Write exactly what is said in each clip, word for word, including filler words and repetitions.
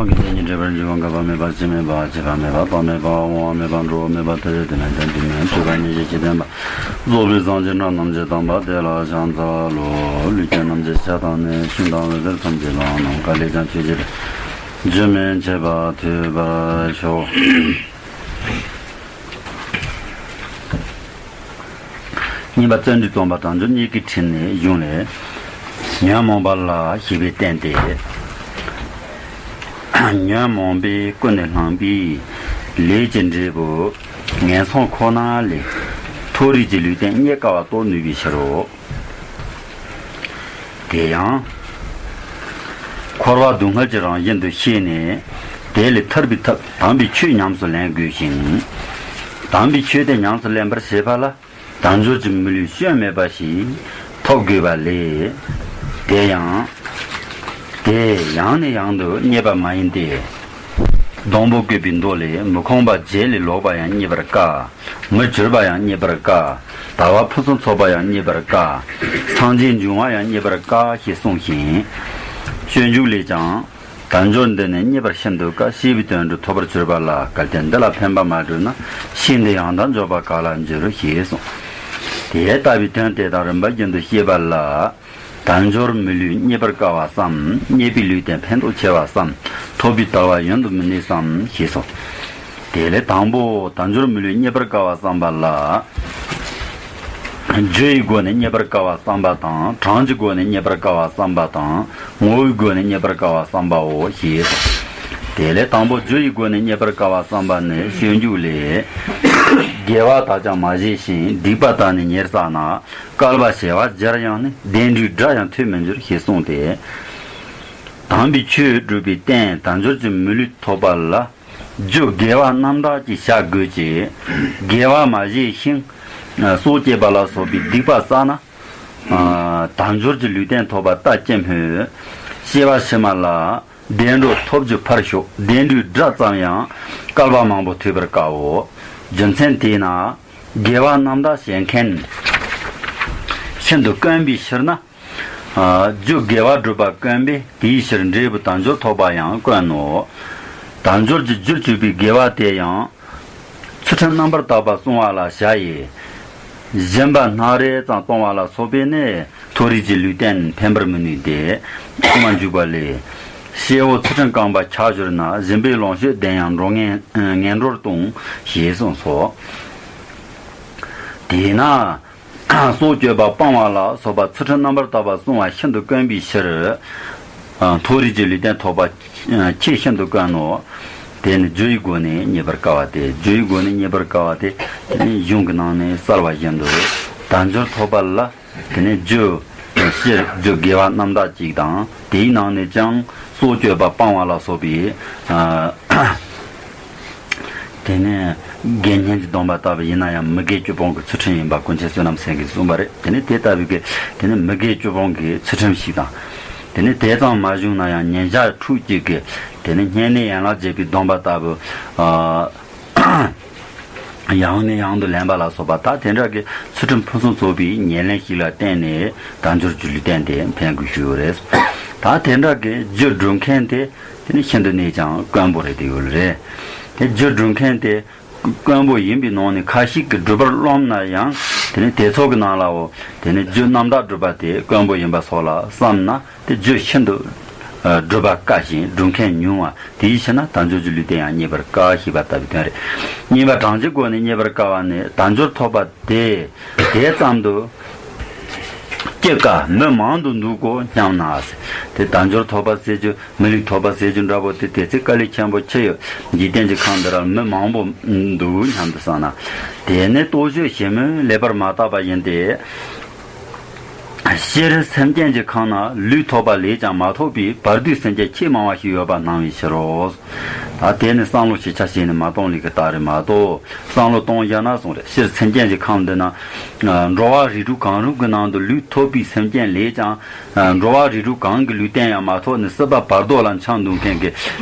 ཀྱི་སེམས་ཉིད་འབྲེལ་པར་འབྱུང་བ། འགག་པ་མེད་པ། སྐྱེ་མེད་པ། སྐྱེ་འཕགས་མེད་པ། རྟག་མེད་པ། དབང་བ་མེད་པ། འགྲོ་བ་མེད་པ། མཐར་ཐུག་དེ་ནས་དོན་དུ་མེད། སྤྲོས་པ་ཉེར་ཞི་ཇི་ལྟར་བ། རྫོགས་པའི་སངས་རྒྱས་སྒྲ་རྣམས་ཀྱིས་གཏམས་པ། དེ་ལ་ཕྱག་འཚལ་ལོ། ལུས་ཅན་རྣམས་ཀྱི་ཕྱག་དང་ནི། ཤིང་དང་འོད་ཟེར་ཐམས་ཅད་ལའང་། ནམ་མཁའ་ལས་ཀྱང་ཆོས་ཀྱི་སྒྲ། རྒྱུན་མི་འཆད་པར་ཐོས་པར་ཤོག། གཉིས་པ། བརྩོན་འགྲུས་རྩོམ་པ། དལ་འབྱོར་རྙེད་དཀའི་ཁྲིད་ནས་གཞུང་ལས། ཉོན་མོངས་པ་ལ་ཞེས་པའི་བསྟན་ཏེ། ཉོན་མོངས་པས་ཀུན་ནས་བསླངས་པའི་ལས་ཀྱི་འབྲས་བུ་ངན་སོང་ཁོ་ན་ལས་མཐོ་རིས་ཀྱི་ལུས་རྟེན་རྙེད་དཀའ་བ་རྟོགས་ནུས་པའི་ཕྱིར་རོ། དེ་ཡང་། འཁོར་བ་སྡུག་བསྔལ་གྱི་རང་བཞིན་དུ་ཤེས་ནས། དེ་ལས་ཐར་བའི་ཐབས་དམ་པའི་ཆོས་ཉམས་སུ་ལེན་དགོས་ཤིང་། དམ་པའི་ཆོས་དེ་ཉམས་སུ་ལེན་པར་བྱེད་པ་ལ། དལ་འབྱོར་གྱི་མི་ལུས་སྐྱོན་མེད་པ་ཞིག་ཐོབ་དགོས་པ་ལས། དེ་ཡང་། དེ་ཡང་ནས་ཡང་དུ་རྙེད་པ་མ་ཡིན་ཏེ། སྡོང་པོ་བཀོད་པའི་མདོ་ལས། མི་ཁོམ་པ་བརྒྱད་ལས་ལོག་པ་ཡང་རྙེད་པར་དཀའ། མི་གྱུར་པ་ཡང་རྙེད་པར་དཀའ། ལྟ་བ་ཕུན་སུམ་ཚོགས་པ་ཡང་རྙེད་པར་དཀའ། སངས་རྒྱས་འབྱུང་བ་ཡང་རྙེད་པར་དཀའ་ཞེས་གསུངས་ཤིང་། སྤྱོད་འཇུག་ལས་ཀྱང་། དལ་འབྱོར་འདི་ནི་རྙེད་པར་ཤིན་ཏུ་དཀའ། ཞེས་པའི་དོན་དུ་ཐོབ་པར་གྱུར་པ་ལ། གལ་ཏེ་འདི་ལ་ཕན་པ་མ་བསྒྲུབས་ན། ཤིང་འདི་ཡང་དག་འཇོག་པ་ག་ལ་འགྱུར། ཞེས་གསུངས། དེ་ལྟ་བུའི་དོན་དེ་དག་རིམ་པ་བཞིན་དུ་ཤེས་པ་ལ། དལ་འབྱོར་མི་ལུས་རྙེད་པར་དཀའ་བ་བསམ། རྙེད་པའི་ལུས་རྟེན་ཕན་ཐོགས་ཆེ་བ་བསམ། ཐོབ་པའི་ལྟ་བ་ཡུན་དུ་མི་གནས་སམ། ཞེས་སོ། དེ་ལས་དང་པོ། དལ་འབྱོར་མི་ལུས་རྙེད་པར་དཀའ་བ་བསམ་པ་ལ། རྒྱུ་ཡི་སྒོ་ནས་རྙེད་པར་དཀའ་བ་བསམ་པ་དང་། གྲངས་ཀྱི་སྒོ་ནས་རྙེད་པར་དཀའ་བ་བསམ་པ་དང་། ངོ་བོའི་སྒོ་ནས་རྙེད་པར་དཀའ་བ་བསམ་པའོ། ཞེས་སོ། དེ་ལས་དང་པོ། རྒྱུ་ཡི་སྒོ་ནས་རྙེད་པར་དཀའ་བ་བསམ་པ་ནི། སྤྱོད་འཇུག་ལས། དགེ་བ་དག་ཀྱང་མ་བྱས་ཤིང་། སྡིག་པ་དག་ནི་ཉེར་བསགས་ན། བསྐལ་པ་བྱེ་བ་བརྒྱར་ཡང་ནི། བདེ་འབྲས་སྒྲ་ཡང་ཐོས་མི་འགྱུར། ཞེས་གསུངས་ཏེ། དམ་པའི་ཆོས་སྒྲུབ་པའི་རྟེན་དལ་འབྱོར་གྱི་མི་ལུས་ཐོབ་པ་ལ། རྒྱུ་དགེ་བ་རྣམ་དག་ཅིག་བྱ་དགོས་ཀྱི། དགེ་བ་མ་བྱས་ཤིང་། སྲོག་བཅད་པ་ལ་སོགས་པའི་སྡིག་པ་བསགས་ན། དལ་འབྱོར་གྱི་ལུས་རྟེན་ཐོབ་པ་ལྟ་ཅི་སྨོས། སྐྱེ་བ་ཕྱི་མ་ལ་བདེ་འགྲོ་ཐོབ་རྒྱུ་ཕར་ཞོག། བདེ་འབྲས་སྒྲ་ཙམ་ཡང་བསྐལ་པ་མང་པོ་ཐོས་པར་དཀའོ། རྒྱུ་མཚན་དེས་ན། དགེ་བ་རྣམ་དག་བྱེད་མཁན་ཤིན་ཏུ་དཀོན་པའི་ཕྱིར་ན། རྒྱུ་དགེ་བ་སྒྲུབ་པ་དཀོན་པས། དེའི་ཕྱིར་འབྲས་བུ་དལ་འབྱོར་ཐོབ་པ་ཡང་དཀོན་ནོ། དལ་འབྱོར་གྱི་རྒྱུར་གྱུར་པའི་དགེ་བ་དེ་ཡང་། ཚུལ་ཁྲིམས་རྣམ་པར་དག་པ་བསྲུང་བ་ལ་བྱ་ཡི། སྦྱིན་པ་སྣ་རེ་ཙམ་གཏོང་བ་ལ་སོགས་པས་ནི་མཐོ་རིས་ཀྱི་ལུས་རྟེན་འཕེན་པར་མི་ནུས་ཏེ། ཁུངས་མ་འཇུག་པ་ལས། སྐྱེ་བོ་ཚུལ་ཁྲིམས་རྐང་པ་ཆག་གྱུར་ན། སྦྱིན་པའི་ལོངས་སྤྱོད་ལྡན་ཡང་འགྲོ་ངན་ངན་འགྲོར་ལྟུང་། ཞེས་གསུངས་སོ། དེས་ན། སྲོག་གཅོད་པ་སྤང་བ་ལ་སོགས་པ་ཚུལ་ཁྲིམས་རྣམ་པར་དག་པ་བསྲུང་བ་ཤིན་ཏུ་དཀོན་པའི་ཕྱིར། མཐོ་རིས་ཀྱི་ལུས་རྟེན་ཐོབ་པ་ཆེས་ཤིན་ཏུ་དཀོན་ནོ། དེ་ནི་རྒྱུ་ཡི་སྒོ་ནས་རྙེད་པར་དཀའ་བ་སྟེ། རྒྱུ་ཡི་སྒོ་ནས་རྙེད་པར་དཀའ་བ་སྟེ། དེ་ནི་གཞུང་གི་ནང་ནས་གསལ་བ་བཞིན་དུ། དལ་འབྱོར་ཐོབ་པ་ལ། དེ་ནི་རྒྱུ། སྤྱིར་རྒྱུ་དགེ་བ་རྣམ་དག་ཅིག་དང་། དེའི་ནང་ནས་ཀྱང་སྲོག་གཅོད་པ་སྤང་བ་ལ་སོགས་པའི། དེ་ནས་དགེ་བསྙེན་གྱི་སྡོམ་པ་ལྟ་བུ་ཡིན་ན་ཡང་མི་དགེ་བཅུ་སྤོང་གི་ཚུལ་ཁྲིམས་ཡིན་པ་ཀུན་མཁྱེན་བསོད་ནམས་སེང་གེས་གསུངས་པ་རེད། དེ་ནས་དེ་ལྟ་བུའི་གི་དེ་ནས་མི་དགེ་བཅུ་སྤོང་གི་ཚུལ་ཁྲིམས་ཤིག་དང་། དེ་ནས་དེ་ཙམ་མ་བྱུང་ན་ཡང་ཉིན་ཞག་ཕྲུགས་གཅིག་གི་དེ་ནས་བསྙེན་གནས་ཡན་ལག་བརྒྱད་པའི་སྡོམ་པ་ལྟ་བུ། ཡང་ནས་ཡང་དུ་ལེན་པ་ལ་སོགས་པ། ད་དེ་འདྲ་གི་ཚུལ་ཁྲིམས་ཕུན་སུམ་ཚོགས་པའི་ཉེར་ལེན་ཞིག་ལ་བརྟེན་ནས་དལ་འབྱོར་གྱི་ལུས་རྟེན་དེ་འཕེན་དགོས་ཞུས་ཡོད་རེད། ད་དེ་འདྲ་གི་རྒྱུ་སྒྲུབ་མཁན་དེ་དེ་ནི་ཤིན་ཏུ་ནས་ཀྱང་དཀོན་པོ་རེད་དེ་ཡོད་རེད། དེ་རྒྱུ་སྒྲུབ་མཁན་དེ་དཀོན་པོ་ཡིན་པའི་ནང་ནས་ཁ་ཤས་ཀྱིས་སྒྲུབ་པར་རློམ་ན་ཡང་། དེ་ནི་དེ་ཚོ་གི་ནང་ལའོ། དེ་ནི་རྒྱུ་རྣམ་དག་སྒྲུབ་པ་དེ་དཀོན་པོ་ཡིན་པ་སོགས་ལ་བསམ་ན། དེ་རྒྱུ་ཤིན་ཏུ་སྒྲུབ་པ་དཀའ་ཞིང་སྒྲུབ་མཁན་ཉུང་བ། དེའི་ཕྱིར་ན་དལ་འབྱོར་གྱི་ལུས་རྟེན་ཡང་རྙེད་པར་དཀའ་ཞེས་པ་ལྟ་བུའི་དོན་རེད། གཉིས་པ། གྲངས་ཀྱི་སྒོ་ནས་རྙེད་པར་དཀའ་བ་ནི། དལ་འབྱོར་ཐོབ་པ་དེ་དེ་ཙམ་དུ་སྐྱེ་དཀའ། མི་མང་དུ་འདུག་གོ་སྙམ་ན། དེ་དལ་འབྱོར་ཐོབ་པ་ཟེར་རྒྱུ། མི་ལུས་ཐོབ་པ་ཟེར་རྒྱུ་འདྲ་པོ་དེ་དེ་ཚེ་དཀའ་ལས་ཆེན་པོ་ཆེ་ཡོད། འཇིག་རྟེན་གྱི་ཁམས་འདི་ར་མི་མང་པོ་འདུག་སྙམ་དུ་བསམ་ན། དེ་ནི་རྟོག་དཔྱོད་ཞིབ་མོས་ལེགས་པར་མ་བརྟགས་པ་ཡིན་ཏེ། སྤྱིར་སེམས་ཅན་གྱི་ཁམས་ན་ལུས་ཐོབ་པ་ལས་ཀྱང་མ་ཐོབ་པའི་བར་དོའི་སེམས་ཅན་ཆེས་མང་བ་ཞིག་ཡོད་པར་སྣང་བའི་ཕྱིར་རོ། ད་དེ་ནི་བསམ་བློ་ཞིབ་ཆ་བྱས་ནས་མ་གཏོང་ལས་ཀྱི་རྟགས་རེད་མ་གཏོགས། བསམ་བློ་གཏོང་བཞག་ན་གསུངས་རེད། སྤྱིར་སེམས་ཅན་གྱི་ཁམས་འདི་ན། འགྲོ་བ་རིགས་དྲུག་གང་རུང་གི་ནང་དུ་ལུས་ཐོབ་པའི་སེམས་ཅན་ལས་ཀྱང་། འགྲོ་བ་རིགས་དྲུག་གང་གི་ལུས་རྟེན་ཡང་མ་ཐོབ་ནས་སྲིད་པ་བར་དོ་ལ་འཁྱམས་འདུག་མཁན་གྱི།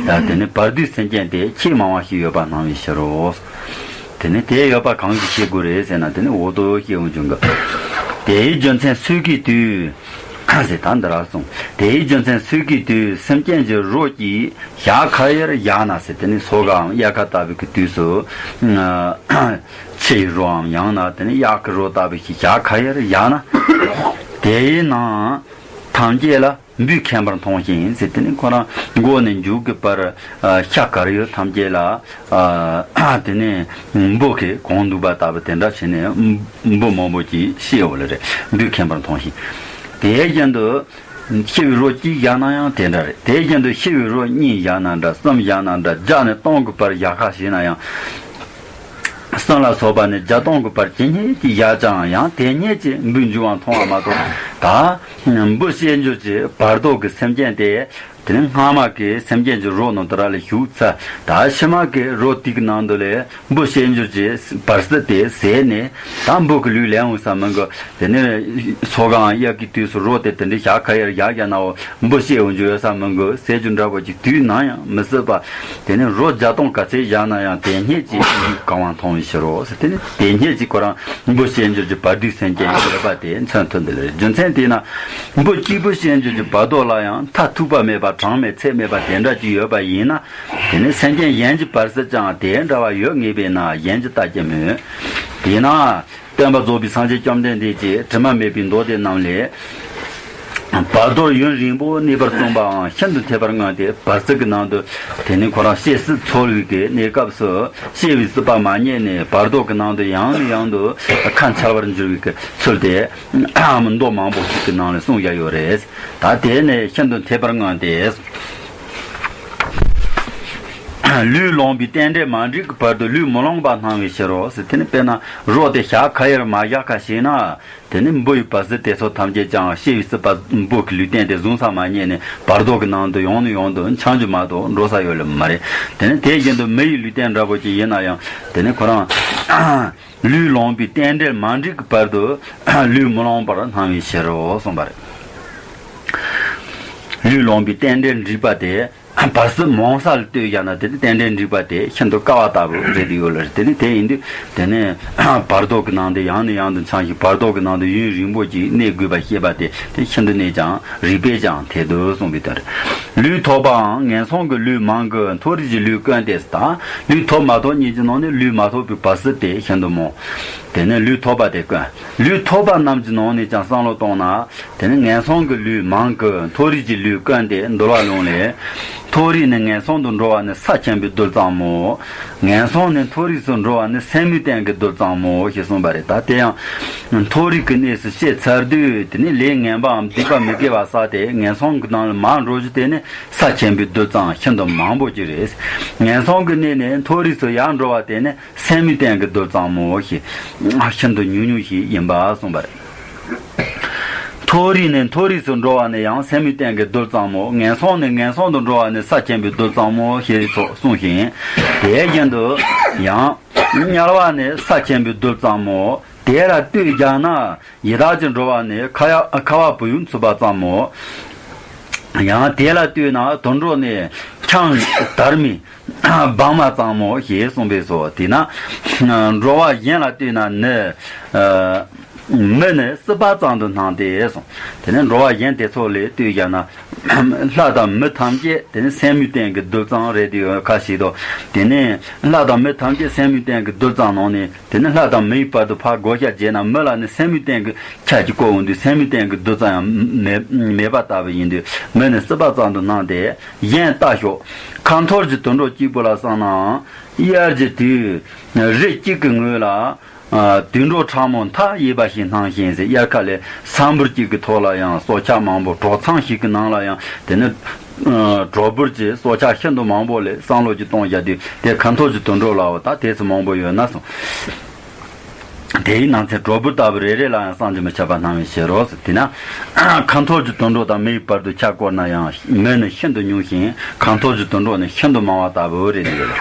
དེ་ནི་བར་དོའི་སེམས་ཅན་དེ་ཆེས་མང་བ་ཞིག་ཡོད་པར་སྣང་བའི་ཕྱིར་རོ། དེ་ནི་དེ་ཡོད་པ་གང་གིས་ཤེས་དགོས་རེད་ཟེར་ན། དེ་ནི་འོ་དོ་ཤེས་འོང་བྱུང་གི། དེའི་རྒྱུ་མཚན་སོས་ཀའི་དུས། ཟེར་ད་འདི་ར་གསུངས། དེའི་རྒྱུ་མཚན་ཚོད་ཀྱི་དུས་སེམས་ཅན་གྱི་རོ་གཅིག་ཞག་ཁ་ཡར་བཞག་ན་ཟེར། དེ་ནི་སོ་གའམ་དབྱར་ཁ་ལྟ་བུའི་གི་དུས་སུ། ཆུ་ཡི་རོའམ་ཡང་ན་དེ་ནི་གཡག་གི་རོ་ལྟ་བུ་ཞིག་ཞག་ཁ་ཡར་བཞག་ན། དེའི་ནང་ཐམས་ཅད་ལ་འབུས་ཁེངས་པར་མཐོང་ཞིང་ཟེར། དེ་ནི་ཁོ་རང་མགོ་ནས་མཇུག་གི་བར་ཤ་གར་ཡོད་ཐམས་ཅད་ལ། དེ་ནི་འབུ་གིས་གང་འདུག་པ་ལྟ་བུ་དེ་འདྲ་བྱས་ནས་འབུ་མང་པོ་ཅིག་ཤི་ཡོང་བ་རེད། འབུས་ཁེངས་པར་མཐོང་ཞིང་། དེའི་རྒྱུན་དུ། ཤི་བའི་རོ་གཅིག་བཞག་ན་ཡང་དེ་འདྲ་རེད། དེའི་རྒྱུན་དུ་ཤི་བའི་རོ་གཉིས་བཞག་ན་འདྲ། གསུམ་བཞག་ན་འདྲ། བརྒྱ་ནས་སྟོང་གི་བར་བཞག་ཁ་ཞིག་ན་ཡང་། གསུམ་ལ་སོགས་པ་ནས་བརྒྱ་སྟོང་གི་བར་ཇི་སྙེད་ཅིག་བཞག་ཀྱང་ཡང་དེ་སྙེད་ཅིག་འབུས་འབྱུང་བ་མཐོང་བ་མ་གཏོགས། ད་འབུ་བཤད་འགྱུར་གྱི་བར་དོ་གི་སེམས་ཅན་དེ། དེ་ནི་སྔ་མ་གི་སེམས་ཅན་གྱི་རོ་ནང་དུ་ར་ལ་ཞུགས་ཚར། ད་ཕྱི་མ་གི་རོ་དེ་གི་ནང་དུ་ལས། འབུ་བཤད་འགྱུར་གྱི་བར་སྲིད་དེ་ཟད་ནས་ད་འབུ་གི་ལུས་ལེན་འོང་ས་མི་འགོ། དེ་ནས་སོ་གའམ་དབྱར་གྱི་དུས་སུ་རོ་དེ་དེ་འདྲའི་ཞག་ཁ་ཡར་བཞག་བཞག་ནའོ། འབུ་བཤད་འོང་རྒྱུ་ཡོད་ས་མི་འགོ། ཟད་རྒྱུ་འདྲ་པོ་ཅིག་དུས་ནམ་ཡང་མི་སྲིད་པ། དེ་ནས་རོ་བརྒྱ་སྟོང་ག་ཚད་བཞག་ན་ཡང་དེ་སྙེད་ཅིག་གང་བ་མཐོང་བའི་ཕྱིར་རོ་ཟེར། དེ་ནས་དེ་སྙེད་ཅིག་ཁོ་རང་འབུ་བཤད་འགྱུར་གྱི་བར་དོའི་སེམས་ཅན་ཡོད་པ་དེ་མཚོན་ཐུབ་འདི་ལ་རེད། རྒྱུ་མཚན་དེས་ན། འབུ་གཅིག་པུ་བཤད་འགྱུར་གྱི་བར་དོ་ལ་ཡང་མཐའ་ཐུག་པ་མེད་པ་གྲངས་མེད་ཚད་མེད་པ་དེ་འདྲ་ཅིག་ཡོད་པ་ཡིན་ན། དེ་ནི་སེམས་ཅན་གཞན་གྱི་བར་སྲིད་ཀྱང་དེ་འདྲ་བ་ཡོད་ངེས་པས་ན་གཞན་གྱིས་བལྟ་རྒྱུ་མོད། དེས་ན། སྟོན་པ་རྫོགས་པའི་སངས་རྒྱས་བཅོམ་ལྡན་འདས་ཀྱིས་དྲི་མ་མེད་པའི་མདོ་སྡེ་རྣམས་ལས། བར་དོར་ཡུན་རིང་པོ་གནས་པར་གསུངས་པའང་ཤིན་ཏུ་འཐད་པར་མངོན་ཏེ། བར་སྲིད་ཀྱི་ནང་དུ་དེ་ནི་ཁོ་རང་བཤད་སྲིད་འཚོལ་བའི་གི་གནས་སྐབས་སུ་བཤད་པའི་སྲིད་པ་མ་རྙེད་ནས་བར་དོ་གི་ནང་དུ་ཡང་ནས་ཡང་དུ་ཁ་འཆལ་བར་འགྱུར་བའི་གི་ཚུལ་དེ་མདོ་མང་པོ་ཞིག་གི་ནང་ལ་གསུངས་བཞག་ཡོད་རེད། ད་དེ་ནི་ཤིན་ཏུ་འཐད་པར་མངོན་ཏེ། ལུས་ལོངས་པའི་རྟེན་འབྲེལ་མ་འགྲིག་གི་བར་དུ་ལུས་མི་ལོངས་པ་སྣང་བའི་ཕྱིར་རོ་ཟེར། དེ་ནི་དཔེར་ན་རོ་དེ་ཞག་ཁ་ཡར་མ་བཞག་ཁ་ཞིག་ན། དེ་ནི་འབུ་ཡི་བར་སྲིད་དེ་ཚོ་ཐམས་ཅད་ཀྱང་བཤད་པའི་སྲིད་པ་འབུ་གི་ལུས་རྟེན་དེ་བཟུང་ས་མ་རྙེད་ནས་བར་དོ་གི་ནང་དུ་ཡང་ནས་ཡང་དུ་འཆང་རྒྱུ་མ་གཏོགས་འགྲོ་ས་ཡོད་ལེ་མ་རེད། དེ་ནི་དེ་བཞིན་དུ་མི་ཡི་ལུས་རྟེན་འདྲ་པོ་ཅིག་ཡིན་ན་ཡང་དེ་ནི་ཁོ་རང་ལུས་ལོངས་པའི་རྟེན་འབྲེལ་མ་འགྲིག་གི་བར་དུ་ལུས་མི་ལོངས་པར་སྣང་བའི་ཕྱིར་རོ་གསུངས་པ་རེད། ལུས་ལོངས་པའི་རྟེན་འབྲེལ་འགྲིག་པ་དེ། བར་སྲིད་མང་ས་ལ་ལྟོས་བཞག་ན་དེ་ནི་རྟེན་འབྲེལ་འགྲིག་པ་དེ་ཤིན་ཏུ་དཀའ་བ་ལྟ་བུ་རེད་དེ་ཡོད་ལ་རེད། དེ་ནི་དེ་ཡིན་དུས་དེ་ནི་བར་དོ་གི་ནང་དུ་ཡང་ནས་ཡང་དུ་འཆང་ཞིང་བར་དོ་གི་ནང་དུ་ཡུན་རིང་པོ་ཅིག་གནས་དགོས་པ་ཤེས་པ་དེ་དེ་ཤིན་ཏུ་ནས་ཀྱང་རིགས་པས་ཀྱང་དེ་དུ་གསུངས་པའི་དོན་རེད། ལུས་ཐོབ་པའང་ངན་སོང་གི་ལུས་མང་གི་མཐོ་རིས་ཀྱི་ལུས་དཀོན་ཏེ་དང་། ལུས་ཐོབ་མ་ཐོབ་གཉིས་ཀྱི་ནང་ནས་ལུས་མ་ཐོབ་པའི་བར་སྲིད་དེ་ཤིན་ཏུ་མང་། དེ་ནས་ལུས་ཐོབ་པ་དེ་དཀོན། ལུས་ཐོབ་པ་རྣམས་ཀྱི་ནང་ནས་ཀྱང་བསམ་བློ་གཏོང་ན། དེ་ནི་ངན་སོང་གི་ལུས་མང་གི་མཐོ་རིས་ཀྱི་ལུས་དཀོན་ཏེ་འདུལ་བ་ལུང་ལས། མཐོ་རིས་ནས་ངན་སོང་དུ་འགྲོ་བ་ནི་ས་ཆེན་པོའི་རྡུལ་ཙམ་མོ། ངན་སོང་ནས་མཐོ་རིས་སུ་འགྲོ་བ་ནི་སེན་མོའི་སྟེང་གི་རྡུལ་ཙམ་མོ་ཞེས་གསུངས་པ་རེད། ད་དེ་ཡང་མཐོ་རིས་ཀྱི་གནས་སུ་སྐྱེས་ཚར་དུས་དེ་ནི་ལས་ངན་པའམ་སྡིག་པ་མི་དགེ་བ་བསགས་ཏེ་ངན་སོང་གི་ནང་ལ་མར་འགྲོ་རྒྱུ་དེ་ནི་ས་ཆེན་པོའི་རྡུལ་ཙམ་ཤིན་ཏུ་མང་པོ་ཅིག་རེད། ངན་སོང་གི་གནས་ནས་མཐོ་རིས་སུ་ཡར་འགྲོ་བ་དེ་ནི། སེན་མོའི་སྟེང་གི་རྡུལ་ཙམ་མོ་ཞེས་ཤིན་ཏུ་ཉུང་ཉུང་ཞིག་ཡིན་པ་གསུངས་པ་རེད། མཐོ་རིས་ནས་མཐོ་རིས་སུ་འགྲོ་བ་ནི་ཡང་སེན་མོའི་སྟེང་གི་རྡུལ་ཙམ་མོ། ངན་སོང་ནས་ངན་སོང་དུ་འགྲོ་བ་ནི་ས་ཆེན་པོའི་རྡུལ་ཙམ་མོ་ཞེས་སོགས་གསུངས་ཤིང་། དེ་བཞིན་དུ་ཡང་དམྱལ་བ་ནི་ས་ཆེན་པོའི་རྡུལ་ཙམ་མོ། དེ་ལ་ལྟོས་བཞག་ན་ཡི་དྭགས་ཀྱི་འགྲོ་བ་ནི་ཁ་ཡ་ཁ་བ་བུ་ཡུག་འཚུབ་པ་ཙམ་མོ། ཡང་དེ་ལ་ལྟོས་ན་དུད་འགྲོ་ནི་ཆང་དར་མའི་སྦྲང་མ་ཙམ་མོ་ཞེས་གསུངས་པས་སོ། དེས་ན་འགྲོ་བ་གཞན་ལ་ལྟོས་ན་ནི། མི་ནི་སྲིད་པ་ཙམ་དུ་སྣང་སྟེ་གསུངས། དེ་ནས་འགྲོ་བ་གཞན་དེ་ཚོ་ལ་ལྟོས་བཞག་ན། ལྷ་དང་མི་ཐམས་ཅད་དེ་ནི་སེན་མོའི་སྟེང་གི་རྡུལ་ཙམ་རེད་དེ་ཡོད་ཁ་ཞིག་ཏུ། དེ་ནས་ལྷ་དང་མི་ཐམས་ཅད་སེན་མོའི་སྟེང་གི་རྡུལ་ཙམ་ནང་ནས་དེ་ནི་ལྷ་དང་མིའི་བར་དུ་ཕར་བགོ་བཤའ་བྱས་ན་མི་ལ་ནི་སེན་མོའི་སྟེང་གི་ཆ་གཅིག་བཀོད་འོང་དུས་སེན་མོའི་སྟེང་གི་རྡུལ་ཙམ་ཡང་མེད་མེད་པ་ལྟ་བུ་ཡིན་དུས་མི་ནི་སྲིད་པ་ཙམ་དུ་སྣང་སྟེ། གཞན་ལྟ་ཞོག། ཁ་འཐོར་གྱི་དུད་འགྲོ་གཅིག་པུ་ལ་བསམ་ནའང་དབྱར་གྱི་དུས་རི་གཅིག་གི་ངོས་ལ་དུད་འགྲོ་ཕྲ་མོ་མཐའ་ཡས་པ་ཞིག་སྣང་ཞིང་ཟེར། དབྱར་ཁ་ལས་ས་འབུར་གཅིག་གི་ཐོག་ལ་ཡང་སྲོག་ཆགས་མང་པོ། གྲོག་ཚང་ཞིག་གི་ནང་ལ་ཡང་དེ་ནི་གྲོག་སྦུར་གྱི་སྲོག་ཆགས་ཤིན་ཏུ་མང་པོ་ལས་བསམ་བློ་ཅིག་གཏོང་བཞག་དུས་དེ་ཁ་འཐོར་གྱི་དུད་འགྲོ་ལའོ། ད་དེ་ཚོ་མང་པོ་ཡོད་ན་གསུངས། དེའི་ནང་ཚན་གྲོག་སྦུར་ལྟ་བུ་རེ་རེ་ལ་ཡང་བསམ་གྱིས་མི་ཁྱབ་པ་སྣང་བའི་ཕྱིར་རོ་ཟེར། དེས་ན་ཁ་འཐོར་གྱི་དུད་འགྲོ་དང་མི་ཡི་བར་དུ་ཆ་བསྐོར་ན་ཡང་མི་ནི་ཤིན་ཏུ་ཉུང་ཞིང་ཁ་འཐོར་གྱི་དུད་འགྲོ་ནི་ཤིན་ཏུ་མང་བ་ལྟ་བུ་རེད་ཟེར།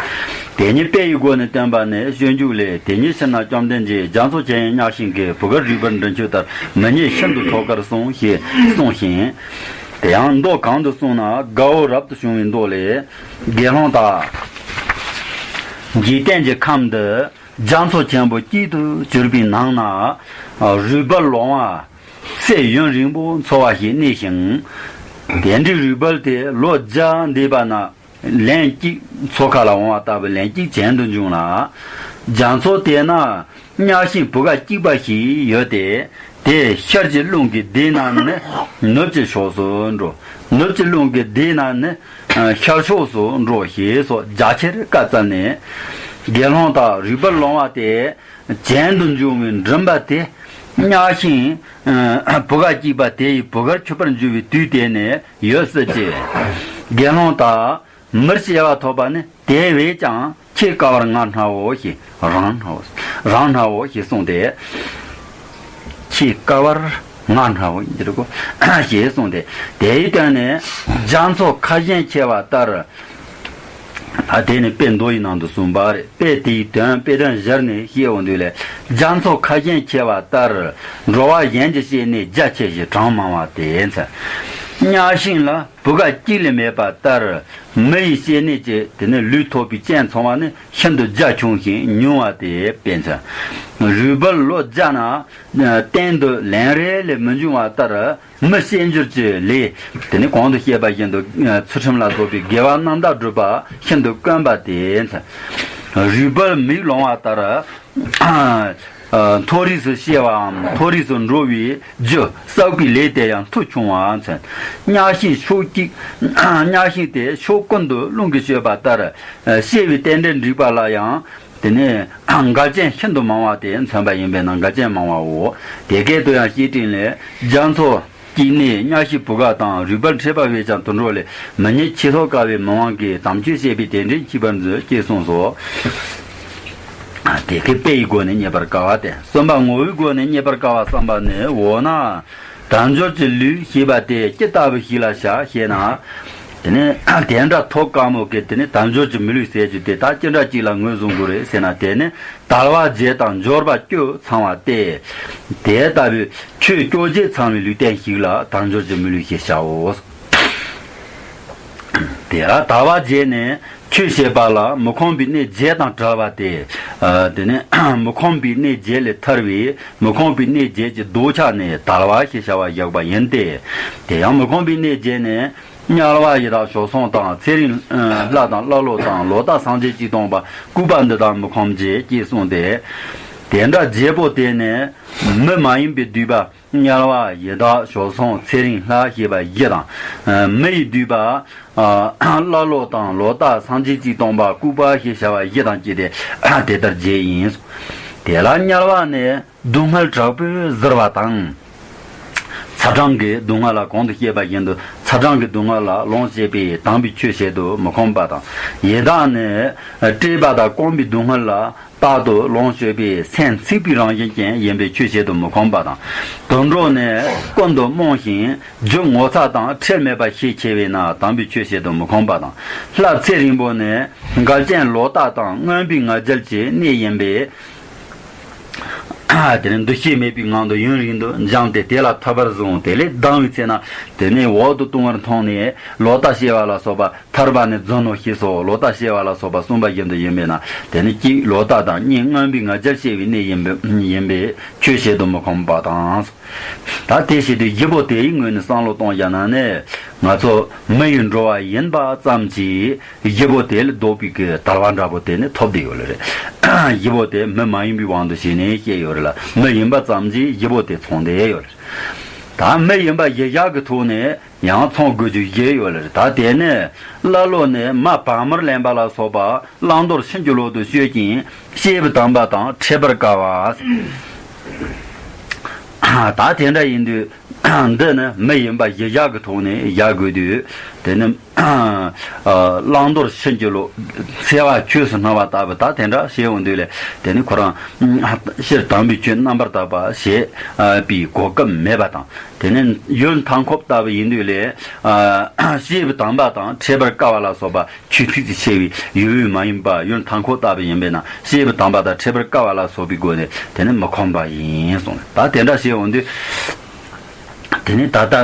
དེ་ཉིད་དཔེ་ཡི་སྒོ་ནས་སྟོན་པ་ནི་སྤྱོད་འཇུག་ལས། དེ་ཉིད་ཕྱིར་ན་བཅོམ་ལྡན་འདས་རྒྱ་མཚོ་ཆེ་ཡང་གཉའ་ཤིང་གི་བུ་གར་རིག་པར་འདྲི་ཆོས་ལྟར་མི་ཉིད་ཤིན་ཏུ་ཐོབ་དཀར་གསུངས་ཞེས་གསུངས་ཤིང་། དེ་ཡང་མདོ་གང་དུ་གསུངས་ན་དགའ་བོ་རབ་ཏུ་བྱུང་བའི་མདོ་ལས། དགེ་སློང་དག། འཇིག་རྟེན་གྱི་ཁམས་འདི་རྒྱ་མཚོ་ཆེན་པོ་གཅིག་ཏུ་གྱུར་པའི་ནང་ན། རུས་སྦལ་ལོང་བ། ཚེ་ཡུན་རིང་པོ་འཚོ་བ་ཞིག་གནས་ཤིང་། དེ་འདྲའི་རུས་སྦལ་དེ་ལོ་བརྒྱ་འདས་པ་ན། ལན་གཅིག་མཚོ་ཁ་ལ་འོང་བ་ལྟ་བུ་ལན་གཅིག་གྱེན་དུ་འབྱུང་ལ། རྒྱ་མཚོ་དེ་ན་གཉའ་ཤིང་བུ་ག་གཅིག་པ་ཞིག་ཡོད་དེ། དེ་ཤར་གྱི་རླུང་གིས་བདས་ན་ནི་ནུབ་ཀྱི་ཕྱོགས་སུ་འགྲོ། ནུབ་ཀྱི་རླུང་གིས་བདས་ན་ནི་ཤར་ཕྱོགས་སུ་འགྲོ་ཞེས་སོགས་རྒྱ་ཆེར་བཀའ་སྩལ་ནས། དགེ་སློང་དག་རུས་སྦལ་ལོང་བ་དེ་གྱེན་དུ་འབྱུང་བའི་མགྲིན་པ་དེ་གཉའ་ཤིང་བུ་ག་གཅིག་པ་དེ་ཡི་བུ་གར་འཁྱུད་པར་འགྱུར་བའི་དུས་དེ་ནས་ཡོད་སྲིད་ཅེས། དགེ་སློང་དག་མིར་སྐྱེ་བ་ཐོབ་པ་ནི་དེ་བས་ཀྱང་ཁྱེད་དཀའ་བར་ང་སྣའོ་ཞེས་རང་སྣའོ་རང་སྣའོ་ཞེས་གསུངས་ཏེ། ཁྱེད་དཀའ་བར་ང་སྣའོ་འདིར་གོ་ཞེས་གསུངས་ཏེ། དེའི་དོན་ནི་རྒྱ་མཚོ་ཁ་ཞེང་ཁྱེར་བ་ལྟར། ད་དེ་ནི་དཔེ་མདོ་ཡི་ནང་དུ་གསུངས་པ་རེད། དཔེ་དེའི་དོན་དཔེ་དོན་བཞིར་ནི་བཤད་འོང་དུས་ལས། རྒྱ་མཚོ་ཁ་ཞེང་ཁྱེར་བ་ལྟར། འགྲོ་བ་གཞན་གྱི་སྐྱེ་གནས་རྒྱ་ཆེ་ཞིང་གྲངས་མང་བ་དེ་ཚ། གཉའ་ཤིང་ལ་བུ་ག་གཅིག་ལས་མེད་པ་ལྟར། མི་ཡི་སྐྱེ་གནས་ཀྱི་དེ་ནི་ལུས་ཐོབ་པའི་རྐྱེན་ཚང་བ་ནི་ཤིན་ཏུ་རྒྱ་ཆུང་ཞིང་ཉུང་བ་དེ་དཔེ་མཚོན། རུས་སྦལ་ལོ་བརྒྱ་ན་གཏན་དུ་ལན་རེ་ལས་མི་འབྱུང་བ་ལྟར། མི་སྐྱེ་འགྱུར་གྱི་ལས། དེ་ནི་གོང་དུ་བཤད་པ་བཞིན་དུ་ཚུལ་ཁྲིམས་ལ་སོགས་པའི་དགེ་བ་རྣམ་དག་བསྒྲུབ་པ་ཤིན་ཏུ་དཀོན་པ་དེ། རུས་སྦལ་མིག་ལོང་བ་ལྟར། མཐོ་རིས་སུ་སྐྱེ་བའམ་མཐོ་རིས་སུ་འགྲོ་བའི་རྒྱུ་བསགས་པའི་ལས་དེ་ཡང་མཐོ་ཆུང་བ་མཚོན། གཉའ་ཤིང་ཕྱོགས་གཅིག་གཉའ་ཤིང་དེ་ཕྱོགས་ཀུན་ཏུ་རླུང་གིས་གཅོད་པ་ལྟར། སྐྱེ་བའི་རྟེན་འབྲེལ་འགྲིག་པ་ལ་ཡང་། དེ་ནས་འགལ་རྐྱེན་ཤིན་ཏུ་མང་བ་དེ་མཚོན་པ་ཡིན་པས་ན་འགལ་རྐྱེན་མང་བའོ། དེ་སྐད་དུ་ཡང་བཤད་ཕྲིན་ལས། རྒྱ་མཚོ་སྐྱེ་གནས་གཉའ་ཤིང་བུ་ག་དང་རུས་སྦལ་མཁྲིས་པ་བས་ཀྱང་དུད་འགྲོ་ལས་མི་རྙེད་ཆེས་ཐོབ་དཀའ་བའི་མི་དབང་གིས་དམ་ཆོས་བཤད་པའི་རྟེན་འབྲེལ་མཆིས་པར་མཛོད་ཅེས་གསུངས་སོ། དེ་སྐད་དཔེ་ཡི་སྒོ་ནས་རྙེད་པར་དཀའ་བ་སྟེ། གསུམ་པ་ངོ་བོའི་སྒོ་ནས་རྙེད་པར་དཀའ་བ་བསམ་པ་ནི་འོ་ན། དལ་འབྱོར་གྱི་ལུས་ཞེས་པ་དེ་ཅི་ལྟ་བུ་ཞིག་ལ་བྱ་ཞེ་ན། དེ་ནི་དེ་འདྲ་ཐོབ་དཀའ་མོ་གི་དེ་ནི་དལ་འབྱོར་གྱི་མི་ལུས་ཟེར་རྒྱུ་དེ་ད་ཅི་འདྲ་ཅིག་ལ་ངོས་བཟུང་དགོས་རེད་ཟེར་ན། དེ་ནི་དལ་བ་བརྒྱད་དང་འབྱོར་པ་བཅུ་ཚང་བ་སྟེ། དེ་ལྟ་བུའི་ཆོས་བཅོ་བརྒྱད་ཚང་བའི་ལུས་རྟེན་ཞིག་ལ་དལ་འབྱོར་གྱི་མི་ལུས་ཞེས་བྱའོ། དེ་ལ་དལ་བ་བརྒྱད་ནི་ཆོས་བཤད་པ་ལ་མི་ཁོམ་པའི་གནས་བརྒྱད་དང་བྲལ་བ་སྟེ། དེ་ནི་མི་ཁོམ་པའི་གནས་བརྒྱད་ལས་ཐར་བའི་མི་ཁོམ་པའི་གནས་བརྒྱད་ཀྱི་ལྡོག་ཆ་ནི་དལ་བ་ཞེས་བྱ་བ་བཞག་པ་ཡིན་ཏེ། དེ་ཡང་མི་ཁོམ་པའི་གནས་བརྒྱད་ནི། དམྱལ་བ་ཡི་དྭགས་བྱོལ་སོང་དང་ཚེ་རིང་ལྷ་དང་ཀླ་ཀློ་དང་ལོག་ལྟ་སངས་རྒྱས་གཅིག་སྟོང་པ་ལྐུགས་པ་འདི་དག་མི་ཁོམ་བྱེད་ཅེས་གསུངས་ཏེ། དེ་འདྲ་བརྒྱད་པོ་དེ་ནི་མི་མ་ཡིན་པའི་བསྡུས་པ་དམྱལ་བ་ཡི་དྭགས་བྱོལ་སོང་ཚེ་རིང་ལྷ་ཞེས་པ་བཞི་དང་། མི་ཡི་བསྡུས་པ་ཀླ་ཀློ་དང་ལོག་ལྟ་སངས་རྒྱས་གཅིག་སྟོང་པ་ལྐུགས་པ་ཞེས་བྱ་བ་བཞི་དང་བཅས་ཏེ་དེ་ལྟར་བརྒྱད་ཡིན། དེ་ལ་དམྱལ་བ་ནི། སྡུག་བསྔལ་དྲག་པོས་གཟིར་བ་དང་། ཚ་གྲང་གི་སྡུག་བསྔལ་ལ་གོང་དུ་བཤད་པ་བཞིན་དུ་ཚ་གྲང་གི་སྡུག་བསྔལ་ལ་ལོངས་སྤྱད་པས་དམ་པའི་ཆོས་བྱེད་དུ་མི་ཁོམ་པ་དང་། ཡི་དྭགས་ནི་བཀྲེས་པ་དང་སྐོམ་པའི་སྡུག་བསྔལ་ལ་རྟག་ཏུ་ལོངས་སྤྱོད་པས་སེམས་འཚིག་པའི་རང་བཞིན་ཅན་ཡིན་པས་ཆོས་བྱེད་དུ་མི་ཁོམ་པ་དང་། དུད་འགྲོ་ནི་ཀུན་ཏུ་རྨོངས་ཤིང་རྒྱུ་ངོ་ཚ་དང་ཁྲེལ་མེད་པ་ཤས་ཆེ་བས་ན་དམ་པའི་ཆོས་བྱེད་དུ་མི་ཁོམ་པ་དང་། ལྷ་ཚེ་རིང་པོ་ནི་འགལ་རྐྱེན་ལོག་ལྟ་དང་རྔོན་པའི་ང་རྒྱལ་གྱི་གནས་ཡིན་པས། དེ་ནི་འདུ་ཤེས་མེད་པའི་ངང་དུ་ཡུན་རིང་དུ་འགྱངས་ཏེ་དེ་ལ་ཐར་པར་བཟུང་། དེ་ལས་ལྡང་བའི་ཚེ་ན་དེ་ནི་འོག་ཏུ་ལྟུང་བར་མཐོང་ནས་ལོག་ལྟ་ཤེས་པ་ལ་སོགས་པ་ཐར་པ་ནི་རྫུན་ནོ་ཞེས་སོགས་ལོག་ལྟ་ཤེས་པ་ལ་སོགས་པ་གསུངས་པ་བཞིན་དུ་ཡིན་པས་ན། དེ་ནི་གཅིག་ལོག་ལྟ་དང་གཉིས་རྔོན་པའི་ང་རྒྱལ་ཤེས་པའི་གནས་ཡིན་པས་ཡིན་པས་ཆོས་བྱེད་དུ་མི་ཁོམ་པ་དང་། ད་དེ་བྱེད་དུས་བཞི་པོ་དེའི་ངོས་ནས་བསམ་བློ་གཏོང་བཞག་ན་ནི། ང་ཚོ་མི་ཡི་འགྲོ་བ་ཡིན་པ་ཙམ་གྱིས། བཞི་པོ་དེ་ལས་ལྡོག་པའི་གི་དལ་བ་འདྲ་པོ་དེ་ནི་ཐོབ་བསྡད་ཡོད་ལེ་རེད། བཞི་པོ་དེ་མི་མ་ཡིན་པའི་དབང་དུ་བྱས་ནས་བཤད་ཡོད་རེད་ལ། མི་ཡིན་པ་ཙམ་གྱིས་བཞི་པོ་དེ་ཚང་བསྡད་ཡོད་རེད། ད་མི་ཡིན་པ་བཞི་བཞག་གི་ཐོག་ནས་ཡང་ཚང་དགོས་རྒྱུ་བཞི་ཡོད་ལེ་རེད། ད་དེ་ནི་ཀླ་ཀློ་ནི་མ་བག་མར་ལེན་པ་ལ་སོགས་པ་བླང་དོར་ཕྱིན་ཅི་ལོག་ཏུ་སྤྱོད་ཅིང་བྱས་པའི་དམ་པ་དང་འཕྲད་པར་དཀའ་བ། ད་དེ་འདྲ་ཡིན་དུས། འདི་ནི་མི་ཡིན་པ་བཞི་བཞག་གི་ཐོག་ནས་བཞག་དགོས་དུས། དེ་ནི་བླང་དོར་ཕྱིན་ཅི་ལོག་འཚེ་བ་ཆོས་སུ་སྣང་བ་ལྟ་བུ་ད་དེ་འདྲ་བྱས་འོང་དུས་ལས། དེ་ནི་ཁོ་རང་སྤྱིར་དམ་པའི་ཆོས་རྣམ་པར་དག་པ་བྱེད་པའི་གོ་སྐབས་མེད་པ་དང་། དེ་ནི་ཡུལ་མཐའ་འཁོབ་ལྟ་བུ་ཡིན་དུས་ལས། བྱས་པའི་དམ་པ་དང་འཕྲད་པར་དཀའ་བ་ལ་སོགས་པ། ཆོས་ཚིག་ཅིག་ཆེ་བའི་ཡུལ་ཡུལ་མ་ཡིན་པ་ཡུལ་མཐའ་འཁོབ་ལྟ་བུ་ཡིན་པས་ན་བྱས་པའི་དམ་པ་དང་འཕྲད་པར་དཀའ་བ་ལ་སོགས་པའི་སྒོ་ནས་དེ་ནི་མི་ཁོམ་པ་ཡིན་གསུངས། ད་དེ་འདྲ་བྱས་འོང་དུས། དེ་ནས་ད་ལྟ་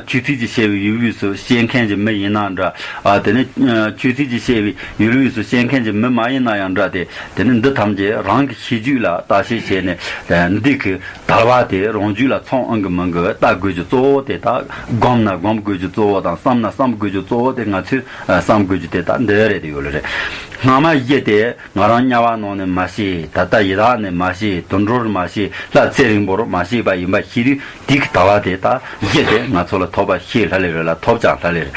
ཆོས་ཚིག་གི་བཤད་པའི་ཡུལ་དབུས་སུ་བཤད་མཁན་གྱི་མི་ཡིན་ན་འདྲ། ཨ། དེ་ནས་ཆོས་ཚིག་གི་བཤད་པའི་ཡུལ་དབུས་སུ་བཤད་མཁན་གྱི་མི་མ་ཡིན་ན་ཡང་འདྲ་སྟེ། དེ་ནས་འདི་ཐམས་ཅད་རང་གི་ཤེས་རྒྱུད་ལ་བརྟག་དཔྱད་བྱས་ནས། འདི་གི་དལ་བ་དེ་རང་རྒྱུད་ལ་ཚང་ཨང་གི་མིན་གི་བལྟ་དགོས་རྒྱུ་གཙོ་བོ་དེ་དག། སྒོམ་ན་སྒོམ་དགོས་རྒྱུ་གཙོ་བོ་དང་། བསམ་ན་བསམ་དགོས་རྒྱུ་གཙོ་བོ་དེ། ང་ཚོས་བསམ་དགོས་རྒྱུ་དེ་དག་འདི་རེད་དེ་ཡོད་ལེ་རེད། སྔ་མ་བཞི་དེ་ང་རང་དམྱལ་བ་ནང་ནས་མ་སྐྱེས། ད་ལྟ་ཡི་དྭགས་ནས་མ་སྐྱེས། དུད་འགྲོར་མ་སྐྱེས། ལྷ་ཚེ་རིང་པོར་མ་སྐྱེས་པ་ཡིན་པ་ཤེས་དུས། དེ་གི་དལ་བ་དེ་དག་བཞི་དེ་ང་ཚོ་ལ་ཐོབ་པ་ཤེས་ལྷ་ལེ་རེད་ལ། ཐོབ་ཀྱང་ལྷ་ལེ་རེད།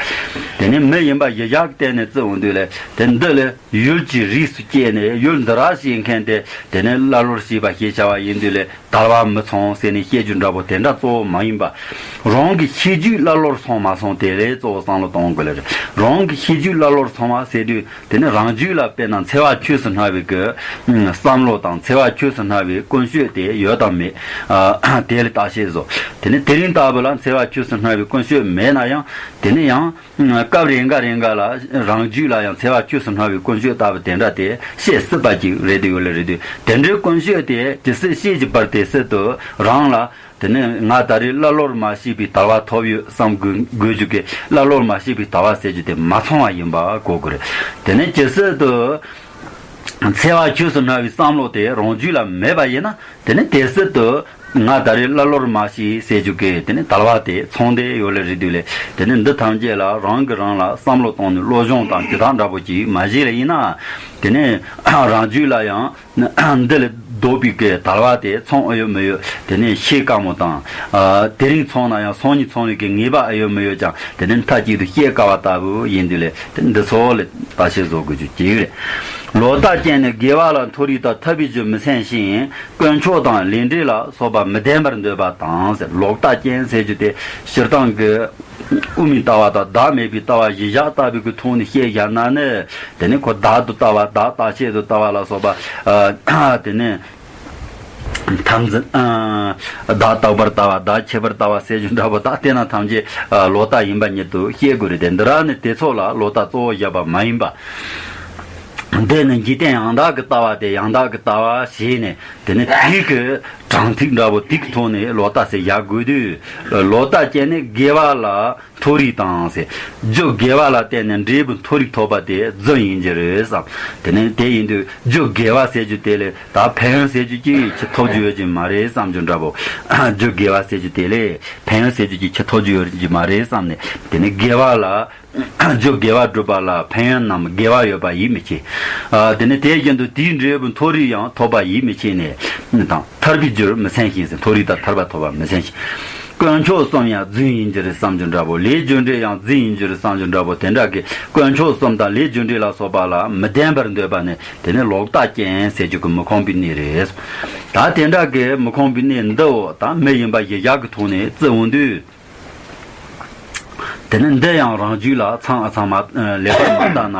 དེ་ནས་མི་ཡིན་པ་བཞི་བཞག་གི་སྟེང་ནས་བརྩི་འོང་དུས་ལས། དེ་འདི་ལས་ཡུལ་གྱི་རིས་སུ་སྐྱེས་ནས་ཡུལ་འདི་ར་ཞེས་མཁན་དེ། དེ་ནས་ཀླ་ཀློར་སྐྱེས་པ་ཞེས་བྱ་བ་ཡིན་དུས་ལས། དལ་བ་མི་ཚང་ཟེར་ནས་བཤད་རྒྱུ་འདྲ་པོ་དེ་འདྲ་གཙོ་བོ་མ་ཡིན་པ། རང་གི་ཤེས་རྒྱུད་ཀླ་ཀློར་སོང་མ་སོང་དེ་ལས་གཙོ་བོ་བསམ་བློ་གཏོང་དགོས་ལེ་རེད། རང་གི་ཤེས་རྒྱུད་ཀླ་ཀློར་སོང་བ་ཟེར་དུས། དེ་ནི་རང་རྒྱུད་ལ་དཔེར་ན་འཚེ་བ་ཆོས་སུ་སྨྲ་བའི་གི་བསམ་བློ་དང་། འཚེ་བ་ཆོས་སུ་སྨྲ་བའི་ཀུན་སྤྱོད་དེ་ཡོད་དམ་མེད། ཨ། དེ་ལ་བརྟག་དཔྱད་བཟོ། དེ་ནི་དེ་རིང་ལྟ་བུ་ལ་འཚེ་བ་ཆོས་སུ་སྨྲ་བའི་ཀུན་སྤྱོད་མེད་ན་ཡང་། དེ་ནི་ཡང་སྐབས་རེ་འགའ་རེ་འགའ་ལ་རང་རྒྱུད་ལ་ཡང་འཚེ་བ་ཆོས་སུ་སྨྲ་བའི་ཀུན་སྤྱོད་ལྟ་བུ་དེ་འདྲ་དེ་བཤད་སྲིད་པ་ཅིག་རེད་དེ་ཡོད་ལེ་རེད་དུས། དེ་འདྲའི་ཀུན་སྤྱོད་དེ་ཇི་སྲིད་བཤད་ཀྱི་བར་དེ་སྲིད་དུ་རང་ལ། དེ་ནས་ང་ད་རེས་ཀླ་ཀློར་མ་སྐྱེས་པའི་དལ་བ་ཐོབ་ཡོད་བསམ་དགོས་དགོས་རྒྱུ་གི། ཀླ་ཀློར་མ་སྐྱེས་པའི་དལ་བ་ཟེར་རྒྱུ་དེ་མ་ཚང་བ་ཡིན་པ་གོ་དགོས་རེད། དེ་ནས་ཇི་སྲིད་དུ་འཚེ་བ་ཆོས་སུ་སྨྲ་བའི་བསམ་བློ་དེ་རང་རྒྱུད་ལ་མེད་པ་ཡིན་ན། དེ་ནས་དེ་སྲིད་དུ་ང་ད་རེས་ཀླ་ཀློར་མ་སྐྱེས་ཟེར་རྒྱུ་གི་དེ་ནས་དལ་བ་དེ་ཚང་བསྡད་ཡོད་ལེ་རེད་དུས་ལས། དེ་ནས་འདི་ཐམས་ཅད་ལ་རང་གིས་རང་ལ་བསམ་བློ་བཏང་ནས་བློ་སྦྱོང་དང་དེ་དག་འདྲ་པོ་ཅིག་མ་བྱས་ལེ་ཡིན་ན། དེ་ནས་རང་རྒྱུད་ལ་ཡང་འདི་ལས་ལྡོག་པའི་གི་དལ་བ་དེ་ཚང་ཨེ་ཡོད་མི་ཡོད་དེ་ནས་ཤེས་དཀའ་མོ་དང་། ཨ། དེ་རིང་ཚང་ན་ཡང་སང་ཉིན་ཚང་བའི་གི་ངེས་པ་ཨེ་ཡོད་མི་ཡོད་ཀྱང་། དེ་ནས་མཐའ་གཅིག་ཏུ་བཤད་དཀའ་བ་ལྟ་བུ་ཡིན་དུས་ལས། དེ་འདི་ཚོ་ལ་བརྟག་དཔྱད་བཟོ་དགོས་རྒྱུ་གཅིག་རེད། ལོག་ལྟ་ཅན་ནི་དགེ་བ་ལ་མཐོ་རིས་དང་ཐར་པའི་རྒྱུ་མི་སེམས་ཤིང་། དཀོན་མཆོག་དང་ལས་འབྲས་ལ་སོགས་པ་མི་ལྡན་པར་འདོད་པ་དང་ཟེར། ལོག་ལྟ་ཅན་ཟེར་རྒྱུ་དེ་སྤྱིར་བཏང་གི་དབུ་མའི་ལྟ་བ་དང་བདག་མེད་པའི་ལྟ་བ་གཞི་བཞག་ལྟ་བུའི་གི་ཐོག་ནས་བཤད་བཞག་ན་ནི། དེ་ནི་ཁོ་བདག་ཏུ་ལྟ་བ། བདག་རྟག་ཆད་དུ་ལྟ་བ་ལ་སོགས་པ། ཨ། དེ་ནི་ཐམས་ཅད། ཨ། བདག་རྟག་པར་ལྟ་བ། བདག་ཁྱད་པར་ལྟ་བ་ཟེར་རྒྱུ་འདྲ་པོ་དག་དེ་རྣམས་ཐམས་ཅད། ཨ། ལོག་ལྟ་ཡིན་པ་ཉིད་དུ་ཤེས་དགོས་རེད་དེ། འདི་ར་ནི་དེ་ཚོ་ལ་ལོག་ལྟ་གཙོ་བོ་བཞག་པ་མ་ཡིན་པ། འདི་ནི་འཇིག་རྟེན་ཡང་དག་གི་ལྟ་བ་དེ་ཡང་དག་གི་ལྟ་བ་བྱས་ནས། དེ་ནི་དེའི་གི་དྲང་ཐིག་འདྲ་པོ་དེ་གི་ཐོག་ནས་ལོག་ལྟ་ཟེར་བཞག་དགོས་དུས། ལོག་ལྟ་ཅན་ནི་དགེ་བ་ལ་མཐོ་རིས་དང་ཟེར། རྒྱུ་དགེ་བ་ལ་བརྟེན་ནས་འབྲས་བུ་མཐོ་རིས་ཐོབ་པ་དེ་རྫུན་ཡིན་གྱི་རེད་བསམ། དེ་ནས་དེ་ཡིན་དུས་རྒྱུ་དགེ་བ་ཟེར་རྒྱུ་དེ་ལས། ད་ཕན་ཡོན་ཟེར་རྒྱུ་ཅིག་ཁྱི་ཐོབ་རྒྱུ་ཡོད་ཀྱི་མ་རེད་བསམ་རྒྱུ་འདྲ་པོ། རྒྱུ་དགེ་བ་ཟེར་རྒྱུ་དེ་ལས་ཕན་ཡོན་ཟེར་རྒྱུ་ཅིག་ཁྱི་ཐོབ་རྒྱུ་ཡོད་ཀྱི་མ་རེད་བསམ་ནས། དེ་ནས་དགེ་བ་ལ། རྒྱུ་དགེ་བ་བསྒྲུབ་པ་ལ་ཕན་ཡོན་ནམ་དགེ་བ་ཡོད་པ་ཡིད་མི་ཆེས། ཨ། དེ་ནས་དེ་བཞིན་དུ་དེའི་འབྲས་བུ་མཐོ་རིས་ཡང་ཐོབ་པ་ཡིད་མི་ཆེས་ནས་དང་། ཐར་པའི་རྒྱུར་མི་སེམས་ཤིང་ཟེར། མཐོ་རིས་དང་ཐར་པ་ཐོབ་པ་མི་སེམས་ཤིང་། དཀོན་མཆོག་གསུམ་ཡང་རྫུན་ཡིན་གྱི་རེད་བསམ་རྒྱུ་འདྲ་པོ། ལས་རྒྱུ་འབྲས་ཡང་རྫུན་ཡིན་གྱི་རེད་བསམ་རྒྱུ་འདྲ་པོ། དེ་འདྲ་གི་དཀོན་མཆོག་གསུམ་དང་ལས་རྒྱུ་འབྲས་ལ་སོགས་པ་ལ་མི་ལྡན་པར་འདོད་པ་ནི། དེ་ནི་ལོག་ལྟ་ཅན་ཟེར་རྒྱུ་གི་མི་ཁོམ་པའི་གནས་རེད། ད་དེ་འདྲ་གི་མི་ཁོམ་པའི་གནས་འདི་འོ་ད་མི་ཡིན་པ་གཞི་བཞག་གི་ཐོག་ནས་བརྩི་འོང་དུས། དེ་ནི་འདི་ཡང་རང་རྒྱུད་ལ་ཚང་ཨ་ཚང་མ་ལེགས་པར་མ་བལྟ་ན།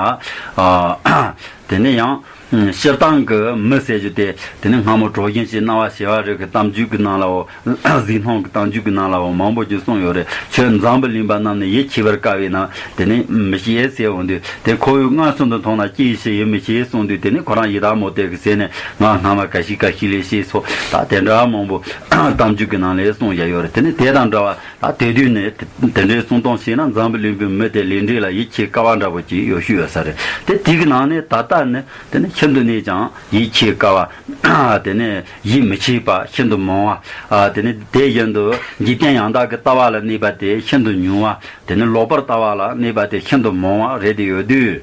ཨ། དེ་ནི་ཡང་སྤྱིར་བཏང་གི་མི་ཟེར་རྒྱུ་དེ། དེ་ནི་སྔ་མོ་གྲོགས་གཞན་ཞིག་སྣང་བ་ཞི་བ་རི་གི་གཏམ་རྒྱུད་ཀྱི་ནང་ལའོ། གཟིགས་སྣང་གི་གཏམ་རྒྱུད་ཀྱི་ནང་ལའོ་མང་པོ་ཅིག་གསུངས་ཡོད་རེད། ཁྱོད་འཛམ་བུ་གླིང་པ་རྣམས་ནི་ཡིད་ཆེས་པར་དཀའ་བས་ན། དེ་ནི་མི་ཤེས་ཟེར་འོང་དུས། དེ་ཁོ་བོས་མངོན་སུམ་དུ་མཐོང་ན་ཅི་ཡིས་ཤེས། ཡིད་མི་ཆེས་གསུངས་དུས། དེ་ནི་ཁོ་རང་ཡི་དྭགས་མོ་དེ་གི་ཟེར་ནས་ང་སྔ་མ་ག་ཤི་ག་ཤི་ལས་ཤེས་སོ། ད་དེ་འདྲ་མང་པོ་གཏམ་རྒྱུད་ཀྱི་ནང་ལས་གསུངས་བཞག་ཡོད་རེད། དེ་ནི་དེ་དང་འདྲ་བ། ད་དེ་དུས་ནས་དེ་འདྲའི་གསུང་སྟངས་བྱས་ན་འཛམ་བུ་གླིང་པའི་མི་དེ་ལས་འབྲས་ལ་ཡིད་ཆེས་དཀའ་བ་འདྲ་པོ་ཅིག་ཡོད་ཤོས་ཡོད་ས་རེད། དེ་དེ་གི་ནང་ནས་ད་ལྟ་ནི་དེ་ནི་ཤིན་ཏུ་ནས་ཀྱང་ཡིད་ཆེས་དཀའ་བ། དེ་ནི་ཡིད་མི་ཆེས་པ་ཤིན་ཏུ་མང་བ། དེ་ནི་དེ་བཞིན་དུ་འཇིག་རྟེན་ཡང་དག་གི་ལྟ་བ་ལ་གནས་པ་དེ་ཤིན་ཏུ་ཉུང་བ། དེ་ནི་ལོག་པར་ལྟ་བ་ལ་གནས་པ་དེ་ཤིན་ཏུ་མང་བ་རེད་དེ་ཡོད་དུས།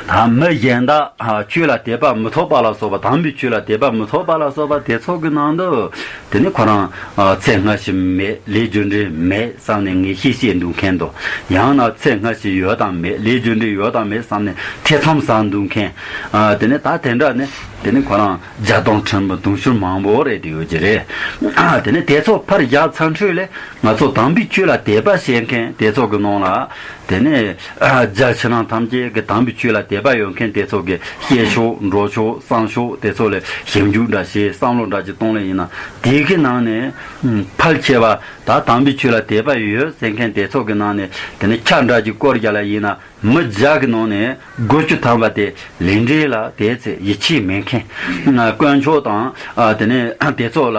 ད་མི་གཞན་དག་ཆོས་ལ་དད་པ་མི་ཐོབ་པ་ལ་སོགས་པ། དམ་པའི་ཆོས་ལ་དད་པ་མི་ཐོབ་པ་ལ་སོགས་པ་དེ་ཚོ་གི་ནང་དུ། དེ་ནི་ཁོ་རང་ཚེ་སྔ་ཕྱི་མེད། ལས་རྒྱུ་འབྲས་མེད་བསམ་ནས་ངེས་ཤེས་བྱེད་འདུག་མཁན་དང་། ཡང་ན་ཚེ་སྔ་ཕྱི་ཡོད་དམ་མེད། ལས་རྒྱུ་འབྲས་ཡོད་དམ་མེད་བསམ་ནས་ཐེ་ཚོམ་ཟ་འདུག་མཁན། དེ་ནི་ད་དེ་འདྲ་ནི་དེ་ནི་ཁོ་རང་བརྒྱ་སྟོང་ཕྲན་བུ་དུང་ཕྱུར་མང་པོ་རེད་དེ་ཡོད་ཀྱི་རེད། དེ་ནི་དེ་ཚོ་ཕར་བཞག་ཚར་འཕྲོས་ལས། ང་ཚོ་དམ་པའི་ཆོས་ལ་དད་པ་བྱེད་མཁན་དེ་ཚོ་གི་ནང་ལ། དེ་ནས་རྒྱ་ཆེ་ན་ཐམས་ཅད་ཀྱི་དམ་པའི་ཆོས་ལ་དད་པ་ཡོད་མཁན་དེ་ཚོ་གི་བཤད་ཕྱོགས་འགྲོ་ཕྱོགས་བསམ་ཕྱོགས་དེ་ཚོ་ལ་ཞིབ་འཇུག་འདྲ་བྱས། བསམ་བློ་འདྲ་ཅིག་གཏོང་ལེ་ཡིན་ན། དེ་གི་ནང་ནས་ཕལ་ཆེ་བ་ད་དམ་པའི་ཆོས་ལ་དད་པ་ཡོད་ཟེར་མཁན་དེ་ཚོ་གི་ནང་ནས། དེ་ནས་ཆ་འདྲ་ཅིག་བསྐོར་རྒྱག་ལེ་ཡིན་ན། མི་བརྒྱ་གི་ནང་ནས་དགུ་བཅུ་ཐམ་པ་དེ་ལས་འབྲས་ལ་དེ་ཚེ་ཡིད་ཆེས་མེད་མཁན། དཀོན་མཆོག་དང་དེ་ནས་དེ་ཚོ་ལ་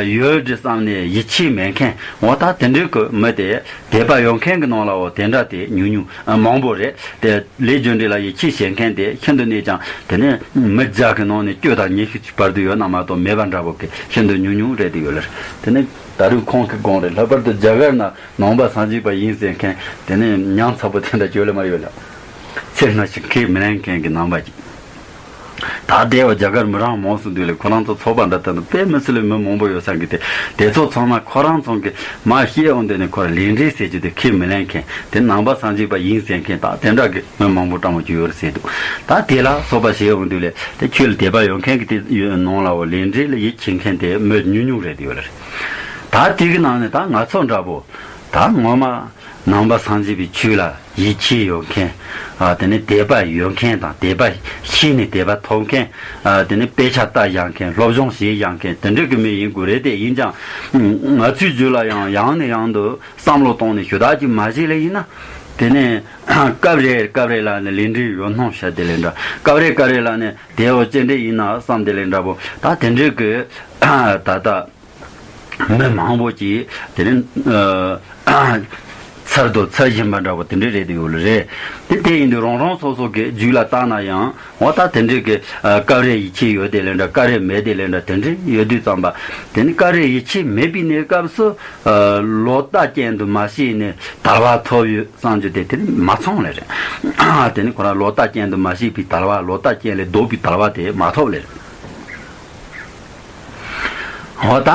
ཡོད་འདྲི་བསམ་ནས་ཡིད་ཆེས་མེད་མཁན། འོ་ད་དེ་འདྲའི་གི་མི་དེ་དད་པ་ཡོད་མཁན་གི་ནང་ལའོ་དེ་འདྲ་དེ་ཉུང་ཉུང་མང་པོ་རེད་དེ། ལས་རྒྱུ་འབྲས་ལ་ཡིད་ཆེས་བྱེད་མཁན་དེ་ཤིན་ཏུ་ནས་ཀྱང་དེ་ནས་མི་བརྒྱ་གི་ནང་ནས་བཅུ་དང་ཉི་ཤུ་ཅིག་བར་དུ་ཡོད་ན་མ་གཏོགས་མེད་པ་འདྲ་པོ་གི་ཤིན་ཏུ་ཉུང་ཉུང་རེད་དེ་ཡོད་ལ། དེ་ནས་ད་རུང་ཁོང་གི་དགོངས་རེད། ལྷག་པར་དུ་རྒྱ་གར་ན་ནང་པ་སངས་རྒྱས་པ་ཡིན་ཟེར་མཁན་དེ་ནས་ཉམ་ཚ་པོ་དེ་འདྲ་ཅིག་ཡོད་ལེ་མ་རེད་ཡོད་ལ། ཚེ་སྔ་ཕྱི་ཁས་མི་ལེན་མཁན་གྱི་ནང་པ་ཅིག་ད་ལྟའི་བ་རྒྱ་གར་མི་རང་མང་སུ་འདུག་ལས་ཁོ་རང་ཚོ་ཚོགས་པ་འདྲ་ལྟ་ན་དཔེ་མི་སྲིད་ལས་མི་མང་པོ་ཡོད་ས་གི་དེ། དེ་ཚོ་ཚང་མ་ཁོ་རང་ཚོ་གི་མ་ཤེས་འོང་དེ་ནས་ཁོ་ར་ལས་འབྲས་ཟེར་རྒྱུ་དེ་ཁས་མི་ལེན་མཁན་དེ་ནང་པ་སངས་རྒྱས་པ་ཡིན་ཟེར་མཁན་ད་དེ་འདྲ་གི་མི་མང་པོ་སྤྲང་པོ་ཅིག་ཡོད་རེད་ཟེར་འདུག་ད་དེ་ལ་ཚོགས་པ་ཞེས་འོང་དུས་ལས་དེ་ཁྱོད་ལ་དད་པ་ཡོད་མཁན་གི་དེ་ཡོད་ནང་ལའོ་ལས་འབྲས་ལ་ཡིད་ཆེས་མཁན་དེ་མི་ཉུང་ཉུང་རེད་ཡོད་རེད། ད་དེ་གི་ནང་ནས་ད་ང་ཚོ་འདྲ་པོ་ད་ངོ་མ་ནང་པ་སངས་རྒྱས་པའི་ཆོས་ལ་ཡིད་ཆེས་ཡོད་མཁན། ཨ་དེ་ནས་དད་པ་ཡོད་མཁན་དང་དད་པ་ཤེས་ནས་དད་པ་ཐོབ་མཁན། ཨ་དེ་ནས་དཔེ་ཆ་ལྟ་བཞག་མཁན་སློབ་སྦྱོང་བྱེད་བཞག་མཁན་དེ་འདྲ་གི་མི་ཡིན་དགོས་རེད་དེ། ཡིན་ཀྱང་ང་ཚོའི་རྒྱུད་ལ་ཡང་ཡང་ནས་ཡང་དུ་བསམ་བློ་བཏང་ནས་ཞུ་དག་ཅིག་མ་བྱས་ལེ་ཡིན་ན། དེ་ནས་སྐབས་རེ་སྐབས་རེ་ལ་ནི་ལས་འབྲས་ཡོད་སྣང་བྱ་དེ་ལས་འདྲ། སྐབས་རེ་སྐབས་རེ་ལ་ནི་དེ་འོ་ཅི་འདྲ་ཡིན་ན་བསམ་དེ་ལས་འདྲ་པོ་ད་དེ་འདྲ་གི་ད་ལྟ། མི་མང་པོ་ཅིག་དེ་ནི་ཚར་དུ་ཚར་བཞིན་པ་འདྲ་པོ་དེ་འདྲ་རེད་དུ་ཡོད་ལ་རེད། དེ་དེ་ཡིན་དུས་རང་རང་སོ་སོ་གི་རྒྱུད་ལ་བལྟས་ན་ཡང་འོ་ད་དེ་འདྲའི་གི་སྐབས་རེ་ཡིད་ཆེས་ཡོད་དེ་ལས་འདྲ་སྐབས་རེ་མེད་དེ་ལས་འདྲ་དེ་འདྲ་ཡོད་དུས་ཙམ་པ། དེ་ནི་སྐབས་རེ་ཡིད་ཆེས་མེད་པའི་གནས་སྐབས་སུ་ལོག་ལྟ་ཅན་དུ་མ་ཤེས་ནས་དལ་བ་ཐོབ་ཡོད་བསམ་རྒྱུ་དེ་དེ་ནི་མ་ཚང་ལེ་རེད། དེ་ནི་ཁོ་རང་ལོག་ལྟ་ཅན་དུ་མ་ཤེས་པའི་དལ་བ་ལོག་ལྟ་ཅན་ལས་ལྡོག་པའི་དལ་བ་དེ་མ་ཐོབ་ལེ་རེད། འོ་ད་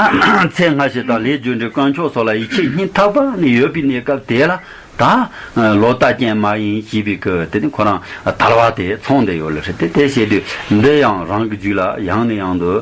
ཚེ་སྔ་ཕྱི་དང་ལས་རྒྱུ་འབྲས་དཀོན་མཆོག་སོགས་ལ་ཡིད་ཆེས་སྙིང་ཐག་པ་ནས་ཡོད་པའི་གནས་སྐབས་དེ་ལ་ད་ལོག་ལྟ་ཅན་མ་ཡིན་ཞེས་པའི་གི་དེ་ནི་ཁོ་རང་དལ་བ་དེ་ཚང་བསྡད་ཡོད་ལ་རེད་དེ། དེ་བྱེད་དུས་འདི་ཡང་རང་གི་རྒྱུད་ལ་ཡང་ནས་ཡང་དུ་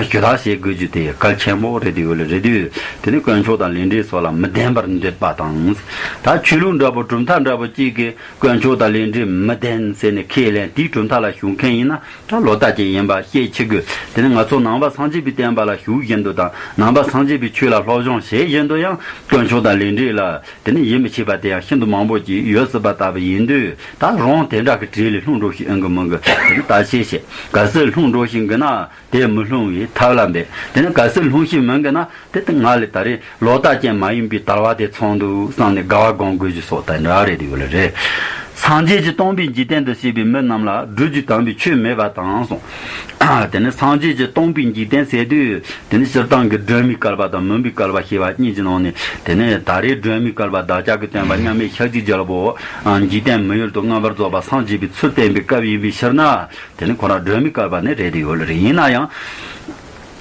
ཞུ་དག་བྱེད་དགོས་རྒྱུ་དེ་གལ་ཆེན་པོ་རེད་དེ་ཡོད་ལ་རེད་དུས། དེ་ནི་དཀོན་མཆོག་དང་ལས་འབྲས་སོགས་ལ་མི་ལྡན་པར་འདོད་པ་དང་། ད་ཆོས་ལུགས་འདྲ་པོ་གྲུབ་མཐའ་འདྲ་པོ་གཅིག་གིས་དཀོན་མཆོག་དང་ལས་འབྲས་མི་ལྡན་ཟེར་ནས་ཁས་ལེན་དེའི་གྲུབ་མཐའ་ལ་ཞུགས་མཁན་ཡིན་ན། ད་ལོག་ལྟ་ཅན་ཡིན་པ་ཤེས་ཆི་དགོས། དེ་ནི་ང་ཚོ་ནང་པ་སངས་རྒྱས་པའི་བསྟན་པ་ལ་ཞུགས་བཞིན་དུ་དང་ནང་པ་སངས་རྒྱས་པའི་ཆོས་ལ་སློབ་སྦྱོང་བྱེད་བཞིན་དུ་ཡང་དཀོན་མཆོག་དང་ལས་འབྲས་ལ་དེ་ནི་ཡིད་མི་ཆེས་པ་དེ་ཡང་ཤིན་ཏུ་མང་པོ་ཅིག་ཡོད་སྲིད་པ་ལྟ་བུ་ཡིན་དུས་ད་རང་དེ་འདྲ་གི་གྲས་ལས་ལྷུང་འགྲོ་ཞིག་ཨང་གི་མང་གི་དེ་ནི་ད་ཤེས་ཤེས་གལ་སྲིད་ལྷུང་འགྲོ་ཞིག་གི་ན་དེ་མི་ལྷུང་བའི་ཐབས་ལ་འབད། དེ་ནི་གལ་སྲིད་ལྷུང་ཞིག་མང་གི་ན། དེ་ལྟ་ང་ལས་ད་རེས་ལོག་ལྟ་ཅན་མ་ཡིན་པའི་དལ་བ་དེ་ཚང་འདུག་བསམ་ནས་དགའ་བ་སྒོམ་དགོས་རྒྱུ་སོགས་དེ་འདྲ་རེད་ཡོད་ལ་རེད། སངས་རྒྱས་ཀྱིས་སྟོང་པའི་འཇིག་རྟེན་དུ་སྐྱེས་པའི་མི་རྣམས་ལ་སྒྲུབ་རྒྱུ་དམ་པའི་ཆོས་མེད་པ་དང་གསུངས། དེ་ནི་སངས་རྒྱས་ཀྱིས་སྟོང་པའི་འཇིག་རྟེན་ཟེར་དུས་དེ་ནི་སྤྱིར་བཏང་གི་སྒྲོན་མེའི་བསྐལ་པ་དང་མུན་པའི་བསྐལ་པ་ཞེས་པ་གཉིས་ཀྱི་ནང་ནས་དེ་ནི་ད་རེས་སྒྲོན་མེའི་བསྐལ་པ་བདག་ཅག་གི་སྟོན་པ་མཉམ་མེད་ཤཱཀྱའི་རྒྱལ་པོ་འཇིག་རྟེན་མི་ཡུལ་དུ་མངོན་པར་རྫོགས་པ་སངས་རྒྱས་པའི་ཚུལ་བསྟན་པའི་སྐབས་ཡིན་པའི་ཕྱིར་ན། དེ་ནི་ཁོ་རང་སྒྲོན་མེའི་བསྐལ་པ་ནི་རེད་དེ་ཡོད་ལ་རེད། ཡིན་ན་ཡང་།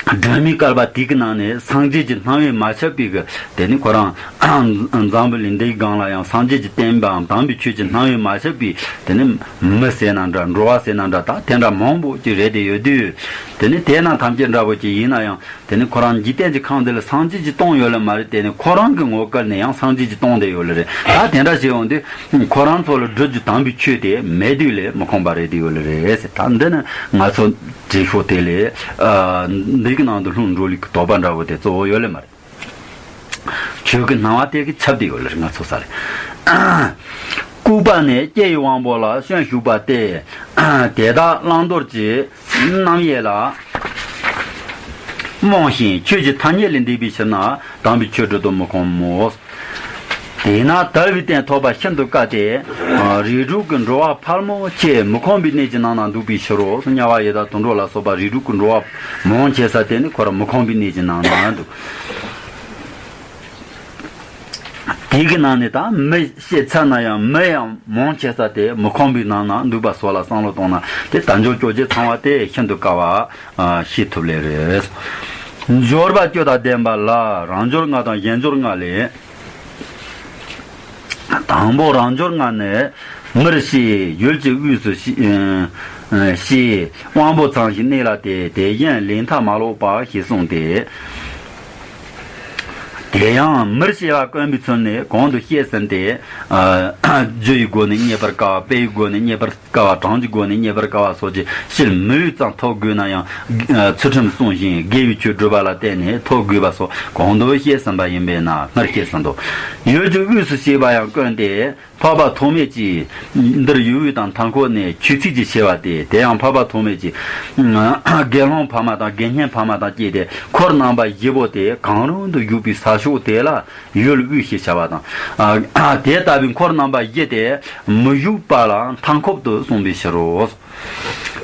སྒྲོན་མེའི་བསྐལ་པ་དེ་གི་ནང་ནས་སངས་རྒྱས་ཀྱི་སྣང་བས་མ་ཁྱབ་པའི་གི་དེ་ནི་ཁོ་རང་། འཛམ་བུ་གླིང་འདིའི་སྒང་ལ་ཡང་སངས་རྒྱས་ཀྱི་བསྟན་པའམ་དམ་པའི་ཆོས་ཀྱི་སྣང་བས་མ་ཁྱབ་པའི་དེ་ནི་མི་ཟེར་ན་འདྲ་འགྲོ་བ་ཟེར་ན་འདྲ་ད་དེ་འདྲ་མང་པོ་ཅིག་རེད་དེ་ཡོད་དུས། དེ་ནི་དེ་རྣམས་ཐམས་ཅད་འདྲ་པོ་ཅིག་ཡིན་ན་ཡང་། དེ་ནི་ཁོ་རང་འཇིག་རྟེན་གྱི་ཁམས་འདི་ལ་སངས་རྒྱས་ཀྱིས་སྟོང་ཡོད་ལ་མ་རེད། དེ་ནི་ཁོ་རང་གི་ངོ་སྐལ་ནས་ཡང་སངས་རྒྱས་ཀྱིས་སྟོང་བསྡད་ཡོད་ལ་རེད། ད་དེ་འདྲ་བྱས་ཡོང་དུས་ཁོ་རང་ཚོ་ལ་སྒྲུབ་རྒྱུ་དམ་པའི་ཆོས་དེ་མེད་དུས་ལས་མི་ཁོམ་པ་རེད་དེ་ཡོད་ལ་རེད་ཟེར། ད་འདི་ནི་ང་ཚོ་བྲིས་ཤོག་དེ་ལས་འདི་གི་ནང་དུ་ལྷུང་འགྲོ་ལུགས་ཀྱི་དོགས་པ་འདྲ་བོ་དེ་གཙོ་བོ་ཡོད་ལ་མ་རེད། ཆོས་ཀྱི་སྣང་བ་དེ་གི་ཁྱབ་བསྡད་ཡོད་ལ་རེད་ང་ཚོ་ས་རེད། ལྐུགས་པ་ནི་ལྕེ་ཡི་དབང་པོ་ལ་སྐྱོན་ཞུགས་པ་སྟེ། དེ་དག་བླང་དོར་གྱི་རྣམ་དབྱེ་ལ་རྨོངས་ཤིང་ཆོས་ཀྱི་ཐ་སྙད་ལས་འདས་པའི་ཕྱིར་ན་དམ་པའི་ཆོས་སྒྲུབ་ཏུ་མི་ཁོམ་མོ། དེས་ན་དལ་བའི་རྟེན་ཐོབ་པ་ཤིན་ཏུ་དཀའ་སྟེ། རིགས་དྲུག་གི་འགྲོ་བ་ཕལ་མོ་ཆེ་མི་ཁོམ་པའི་གནས་ཀྱི་ནང་ན་འདུག་པའི་ཕྱིར་རོ། དམྱལ་བ་ཡི་དྭགས་དུད་འགྲོ་ལ་སོགས་པ་རིགས་དྲུག་གི་འགྲོ་བ་མང་ཆེ་ས་དེ་ནི་ཁོ་རང་མི་ཁོམ་པའི་གནས་ཀྱི་ནང་ན་འདུག་དེ་གི་ནང་ནས་ད་མི་བཤད་ཚར་ན་ཡང་མི་ཡང་མང་ཆེ་ས་དེ་མི་ཁོམ་པའི་ནང་ན་འདུག་པ་སོགས་ལ་བསམ་བློ་བཏང་ན་དེ་དལ་འབྱོར་བཅོ་བརྒྱད་ཚང་བ་དེ་ཤིན་ཏུ་དཀའ་བ་ཤེས་ཐུབ་ལེ་རེད། འབྱོར་པ་བཅུ་དང་ལྡན་པ་ལ་རང་འབྱོར་ལྔ་དང་གཞན་འབྱོར་ལྔ་ལས། དང་པོ་རང་འབྱོར་ལྔ་ནི། མིར་ཤེས། ཡུལ་གྱི་དབུས་སུ་ཤེས། དབང་པོ་ཚང་ཞིང་གནས་ལ་དེ་དེ་བཞིན་ལས་མཐའ་མ་ལོག་པ་ཞེས་གསུངས་ཏེ། དེ་ཡང་མིར་ཤེས་པ་དཀོན་པའི་ཚུལ་ནི་གོང་དུ་བཤད་ཟིན་ཏེ། རྒྱུ་ཡི་སྒོ་ནས་རྙེད་པར་དཀའ་བ། དཔེ་ཡི་སྒོ་ནས་རྙེད་པར་དཀའ་བ། གྲངས་ཀྱི་སྒོ་ནས་རྙེད་པར་དཀའ་བ་སོགས་ཀྱི་ཕྱིར་མི་ཡུལ་ཙམ་ཐོབ་དགོས་ན་ཡང་ཚུལ་ཁྲིམས་བསྲུང་ཞིང་དགེ་བའི་ཆོས་སྒྲུབ་པ་ལ་བརྟེན་ནས་ཐོབ་དགོས་པ་སོགས་གོང་དུ་བཤད་ཟིན་པ་ཡིན་པས་ན་སྔར་བཤད་ཟིན་ཏོ། ཡུལ་གྱི་དབུས་སུ་ཤེས་པ་ཡང་དཀོན་ཏེ། འཕགས་པ་ཐོགས་མེད་ཀྱིས་འདིར་ཡུལ་དབུས་དང་མཐའ་འཁོབ་ནས་ཆོས་ཚིག་ཅིག་བྱས་པ་སྟེ། དེ་ཡང་འཕགས་པ་ཐོགས་མེད་ཀྱིས་དགེ་སློང་ཕ་མ་དང་དགེ་བསྙེན་ཕ་མ་དང་བཅས་ཏེ། འཁོར་རྣམ་པ་བཞི་པོ་དེ་གང་རུང་དུ་བཞུགས་པའི་ས་ཕྱོགས་དེ་ལ་ཡུལ་དབུས་ཞེས་བྱ་བ་དང་། དེ་ལྟ་བུའི་འཁོར་རྣམ་པ་བཞི་དེ་མི་བཞུགས་པ་ལ་མཐའ་འཁོབ་ཏུ་གསུངས་པའི་ཕྱིར་རོ།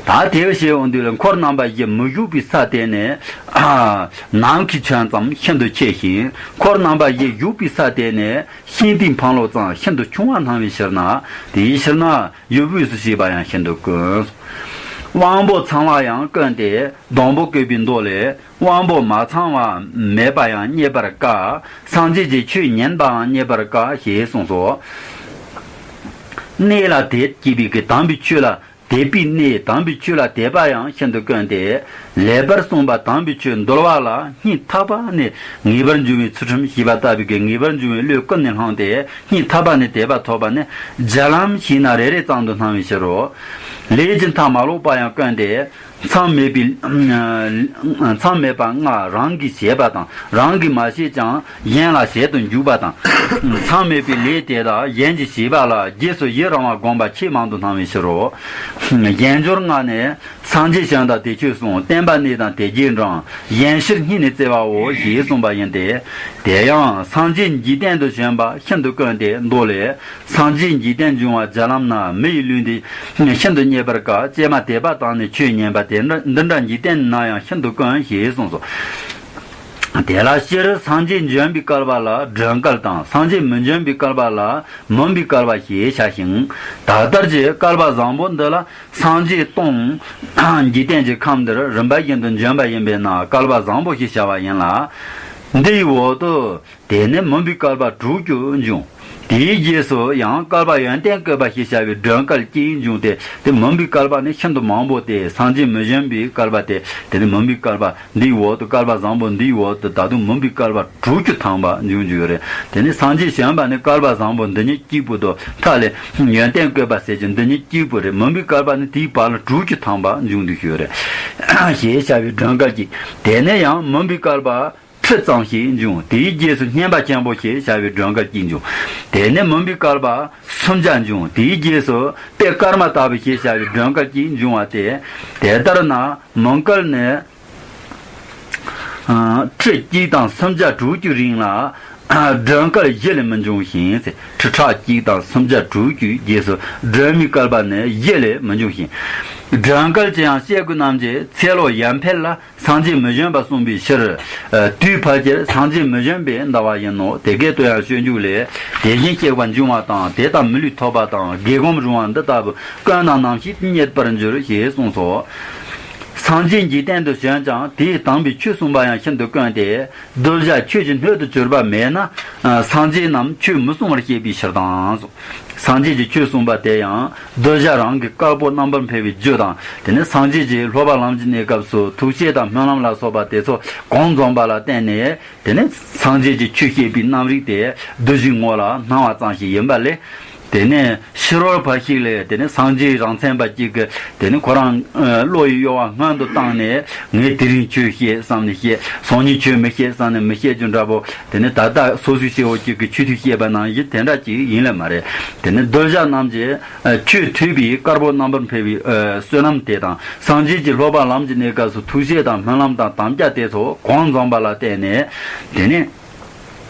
ད་དེ་བྱས་འོང་དུས་ལ། འཁོར་རྣམ་པ་བཞི་མི་བཞུགས་པའི་ས་དེ་ནི་ནམ་མཁའི་ཁྱོན་ཙམ་ཤིན་ཏུ་ཆེ་ཞིང་། འཁོར་རྣམ་པ་བཞི་བཞུགས་པའི་ས་དེ་ནི་ཤིང་རྟའི་འཕང་ལོ་ཙམ་ཤིན་ཏུ་ཆུང་བར་སྣང་བའི་ཕྱིར་ན། དེའི་ཕྱིར་ན་ཡུལ་དབུས་སུ་ཞེས་པ་ཡང་ཤིན་ཏུ་དཀོན། དབང་པོ་ཚང་བ་ཡང་དཀོན་ཏེ། སྡོང་པོ་བཀོད་པའི་མདོ་ལས། དབང་པོ་མ་ཚང་བ་མེད་པ་ཡང་རྙེད་པར་དཀའ། སངས་རྒྱས་ཀྱི་ཆོས་ཉན་པའང་རྙེད་པར་དཀའ་ཞེས་གསུངས་སོ། གནས་ལ་དད་ཅེས་པའི་གི་དམ་པའི་ཆོས་ལ། དད་པའི་གནས། དམ་པའི་ཆོས་ལ་དད་པ་ཡང་ཤིན་ཏུ་དཀོན་ཏེ། ལེགས་པར་གསུངས་པ་དམ་པའི་ཆོས་འདུལ་བ་ལ་སྙིང་ཐག་པ་ནས་ངེས་པར་འབྱུང་བའི་ཚུལ་ཁྲིམས་ཞེས་པ་ལྟ་བུའི་གི་ངེས་པར་འབྱུང་བའི་བློས་ཀུན་ནས་བསླངས་ཏེ། སྙིང་ཐག་པ་ནས་དད་པ་ཐོབ་པ་ནི་རྒྱ་ལམ་ཞེ་ན་རེ་རེ་ཙམ་དུ་སྣང་བའི་ཕྱིར་རོ། ལས་ཀྱི་མཐའ་མ་ལོག་པ་ཡང་དཀོན་ཏེ། མཚམས་མེད་པའི། མཚམས་མེད་པ་ལྔ་རང་གིས་བྱས་པ་དང་། རང་གིས་མ་བྱས་ཀྱང་གཞན་ལ་བྱེད་དུ་འཇུག་པ་དང་། མཚམས་མེད་པའི་ལས་དེ་དག་གཞན་གྱིས་བྱས་པ་ལ་རྗེས་སུ་ཡི་རང་བ་བསྒོམ་པ་ཆེས་མང་དུ་སྣང་བའི་ཕྱིར་རོ། གཞན་འབྱོར་ལྔ་ནི། སངས་རྒྱས་བྱོན་དང་དེ་ཆོས་གསུངས། བསྟན་པ་གནས་དང་དེ་རྗེས་འབྲང་། གཞན་ཕྱིར་སྙིང་ནས་བརྩེ་བའོ་ཞེས་གསུངས་པ་ཡིན་ཏེ། དེ་ཡང་སངས་རྒྱས་འཇིག་རྟེན་དུ་བྱོན་པ་ཤིན་ཏུ་དཀོན་ཏེ། མདོ་ལས། སངས་རྒྱས་འཇིག་རྟེན་འབྱུང་བ་རྒྱ་ལམ་ན། མི་ཡི་ལུས་འདི་ཤིན་ཏུ་རྙེད་པར་དཀའ། ཀྱེ་མ་དད་པ་དང་ནི་ཆོས་ཉན་པ། དེ་འདྲ་འདི་འདྲ་འཇིག་རྟེན་ན་ཡང་ཤིན་ཏུ་དཀོན་ཞེས་གསུངས་སོ། དེ་ལ་སྤྱིར་སངས་རྒྱས་འབྱོན་པའི་བསྐལ་པ་ལ་སྒྲོན་བསྐལ་དང་། སངས་རྒྱས་མི་འབྱོན་པའི་བསྐལ་པ་ལ་མུན་པའི་བསྐལ་པ་ཞེས་བྱ་ཞིང་། ད་ལྟར་གྱི་བསྐལ་པ་བཟང་པོ་འདི་ལ་སངས་རྒྱས་སྟོང་འཇིག་རྟེན་གྱི་ཁམས་འདིར་རིམ་པ་བཞིན་དུ་འབྱོན་པ་ཡིན་པས་ན་བསྐལ་པ་བཟང་པོ་ཞེས་བྱ་བ་ཡིན་ལ། འདི་ཡི་འོག་ཏུ། དེ་ནས་མུན་པའི་བསྐལ་པ་དྲུག་ཅུ་འབྱུང་། དེའི་རྗེས་སུ་ཡང་བསྐལ་པ་ཡོན་ཏན་བཀོད་པ་ཞེས་བྱ་བའི་སྒྲོན་བསྐལ་གཅིག་འབྱུང་སྟེ། དེ་མུན་པའི་བསྐལ་པ་ནི་ཤིན་ཏུ་མང་པོ་སྟེ། སངས་རྒྱས་མི་འབྱོན་པའི་བསྐལ་པ་སྟེ། དེ་ནི་མུན་པའི་བསྐལ་པ་འདིའི་འོག་ཏུ། བསྐལ་པ་བཟང་པོ་འདིའི་འོག་ཏུ་ད་དུང་མུན་པའི་བསྐལ་པ་དྲུག་ཅུ་ཐམ་པ་འབྱུང་རྒྱུ་ཡོད་རེད། དེ་ནི་སངས་རྒྱས་བྱོན་པ་ནི་བསྐལ་པ་བཟང་པོ་འདི་ཉིད་གཅིག་པུ་དང་། མཐའ་ལས་ཡོན་ཏན་བཀོད་པ་ཟེར་གྱི་འདི་ཉིད་གཅིག་པུ་རེད། མུན་པའི་བསྐལ་པ་ནི་དེའི་བར་ལ་དྲུག་ཅུ་ཐམ་པ་འབྱུང་རྒྱུ་ཡོད་རེད། ཞེས་བྱ་བའི་སྒྲོན་བསྐལ་གཅིག་དེ་ནས་ཡང་མུན་པའི་བསྐལ་པ་ཁྲི་ཙམ་ཞིག་འབྱུང་། དེའི་རྗེས་སུ་སྙན་པ་ཆེན་པོ་ཞེས་བྱ་བའི་སྒྲོན་བསྐལ་གཅིག་འབྱུང་། དེ་ནས་མུན་པའི་བསྐལ་པ་སུམ་བརྒྱ་འབྱུང་། དེའི་རྗེས་སུ་དཔེ་སྐར་མ་ལྟ་བུ་ཞེས་བྱ་བའི་སྒྲོན་བསྐལ་གཅིག་འབྱུང་བ་སྟེ། དེ་ལྟར་ན་མུན་བསྐལ་ནི་ཁྲི་གཅིག་དང་སུམ་བརྒྱ་དྲུག་ཅུ་རིང་ལ། སྒྲོན་བསྐལ་བཞི་ལས་མི་འབྱུང་ཞིང་། ཁྲི་ཕྲག་གཅིག་དང་སུམ་བརྒྱ་དྲུག་ཅུའི་རྗེས་སུ་སྒྲོན་མའི་བསྐལ་པ་ནི་བཞི་ལས་མི་འབྱུང་ཞིང་། སྒྲོན་བསྐལ་ཅི་ཡང་བཤད་དགོས་རྣམས་ཀྱི་ཚེ་ལོ་ཡར་འཕེལ་ལ། སངས་རྒྱས་མི་འབྱོན་པ་གསུངས་པའི་ཕྱིར། དུས་ཕལ་ཆེར་སངས་རྒྱས་མི་འབྱོན་པའི་ཟླ་བ་ཡིན་ནོ། དེ་སྐད་དུ་ཡང་སྤྱོད་འཇུག་ལས། དེ་བཞིན་གཤེགས་པ་འབྱུང་བ་དང་། དེ་ལྟར་མི་ལུས་ཐོབ་པ་དང་། དགེ་སྒོམ་རུང་བ་འདི་ལྟ་བུ་དཀོན་རྣམས་ནམ་ཞིག་རྙེད་པར་འགྱུར་ཞེས་གསུངས་སོ། སངས་རྒྱས་འཇིག་རྟེན་དུ་བྱོན་ཀྱང་དེའི་དམ་པའི་ཆོས་གསུངས་པ་ཡང་ཤིན་ཏུ་དཀོན་ཏེ། གདུལ་བྱ་ཆོས་ཀྱི་སྣོད་དུ་གྱུར་པ་མེད་ན། སངས་རྒྱས་རྣམས་ཆོས་མི་གསུང་བར་བཤད་པའི་ཕྱིར་དང་། སངས་རྒྱས་ཀྱི་ཆོས་གསུངས་པ་དེ་ཡང་གདུལ་བྱ་རང་གི་དཀར་པོ་རྣམ་པར་འཕེལ་བའི་རྒྱུ་དང་། དེ་ནས་སངས་རྒྱས་ཀྱི་སློབ་པ་ལམ་གྱི་གནས་སྐབས་སུ་ཐུགས་བསྐྱེད་དང་སྨོན་ལམ་ལ་སོགས་པ་དེ་ཚོ་གང་འཛོམས་པ་ལ་བརྟེན་ནས། དེ་ནས་སངས་རྒྱས་ཀྱི་ཆོས་བཤད་པའི་རྣམ་རིག་དེ་གདུལ་བྱའི་ངོ་ལ་སྣང་བ་ཙམ་ཞིག་ཡིན་པ་ལས། དེ་ནས་ཕྱི་རོལ་པ་ཞིག་ལས་དེ་ནས་སངས་རྒྱས་རང་མཚན་པ་གཅིག་གིས་དེ་ནས་ཁོ་རང་བློ་ཡི་གཡོ་བ་སྔོན་དུ་བཏང་ནས། ངས་དེ་རིང་ཆོས་བཤད་བསམ་ནས་བཤད། སང་ཉིན་ཆོས་མི་བཤད་བསམ་ནས་མི་བཤད་རྒྱུ་འདྲ་པོ། དེ་ནས་ད་ལྟ་སོ་སོའི་སྐྱེ་བོ་གཅིག་གིས་ཆོས་ཐུགས་བཤད་པ་ནང་བཞིན་དེ་འདྲ་གཅིག་ཡིན་ལེ་མ་རེད། དེ་ནས་གདུལ་བྱ་རྣམས་ཀྱི་ཆོས་ཐོས་པའི་དཀར་པོ་རྣམ་པར་འཕེལ་བའི་བསོད་ནམས་དེ་དང་། སངས་རྒྱས་ཀྱི་སློབ་པ་ལམ་གྱི་གནས་སྐབས་སུ་ཐུགས་བསྐྱེད་དང་སྨོན་ལམ་དང་དམ་བཅའ་དེ་ཚོ་གང་འཛོམས་པ་ལ་བརྟེན་ནས། དེ་ནས།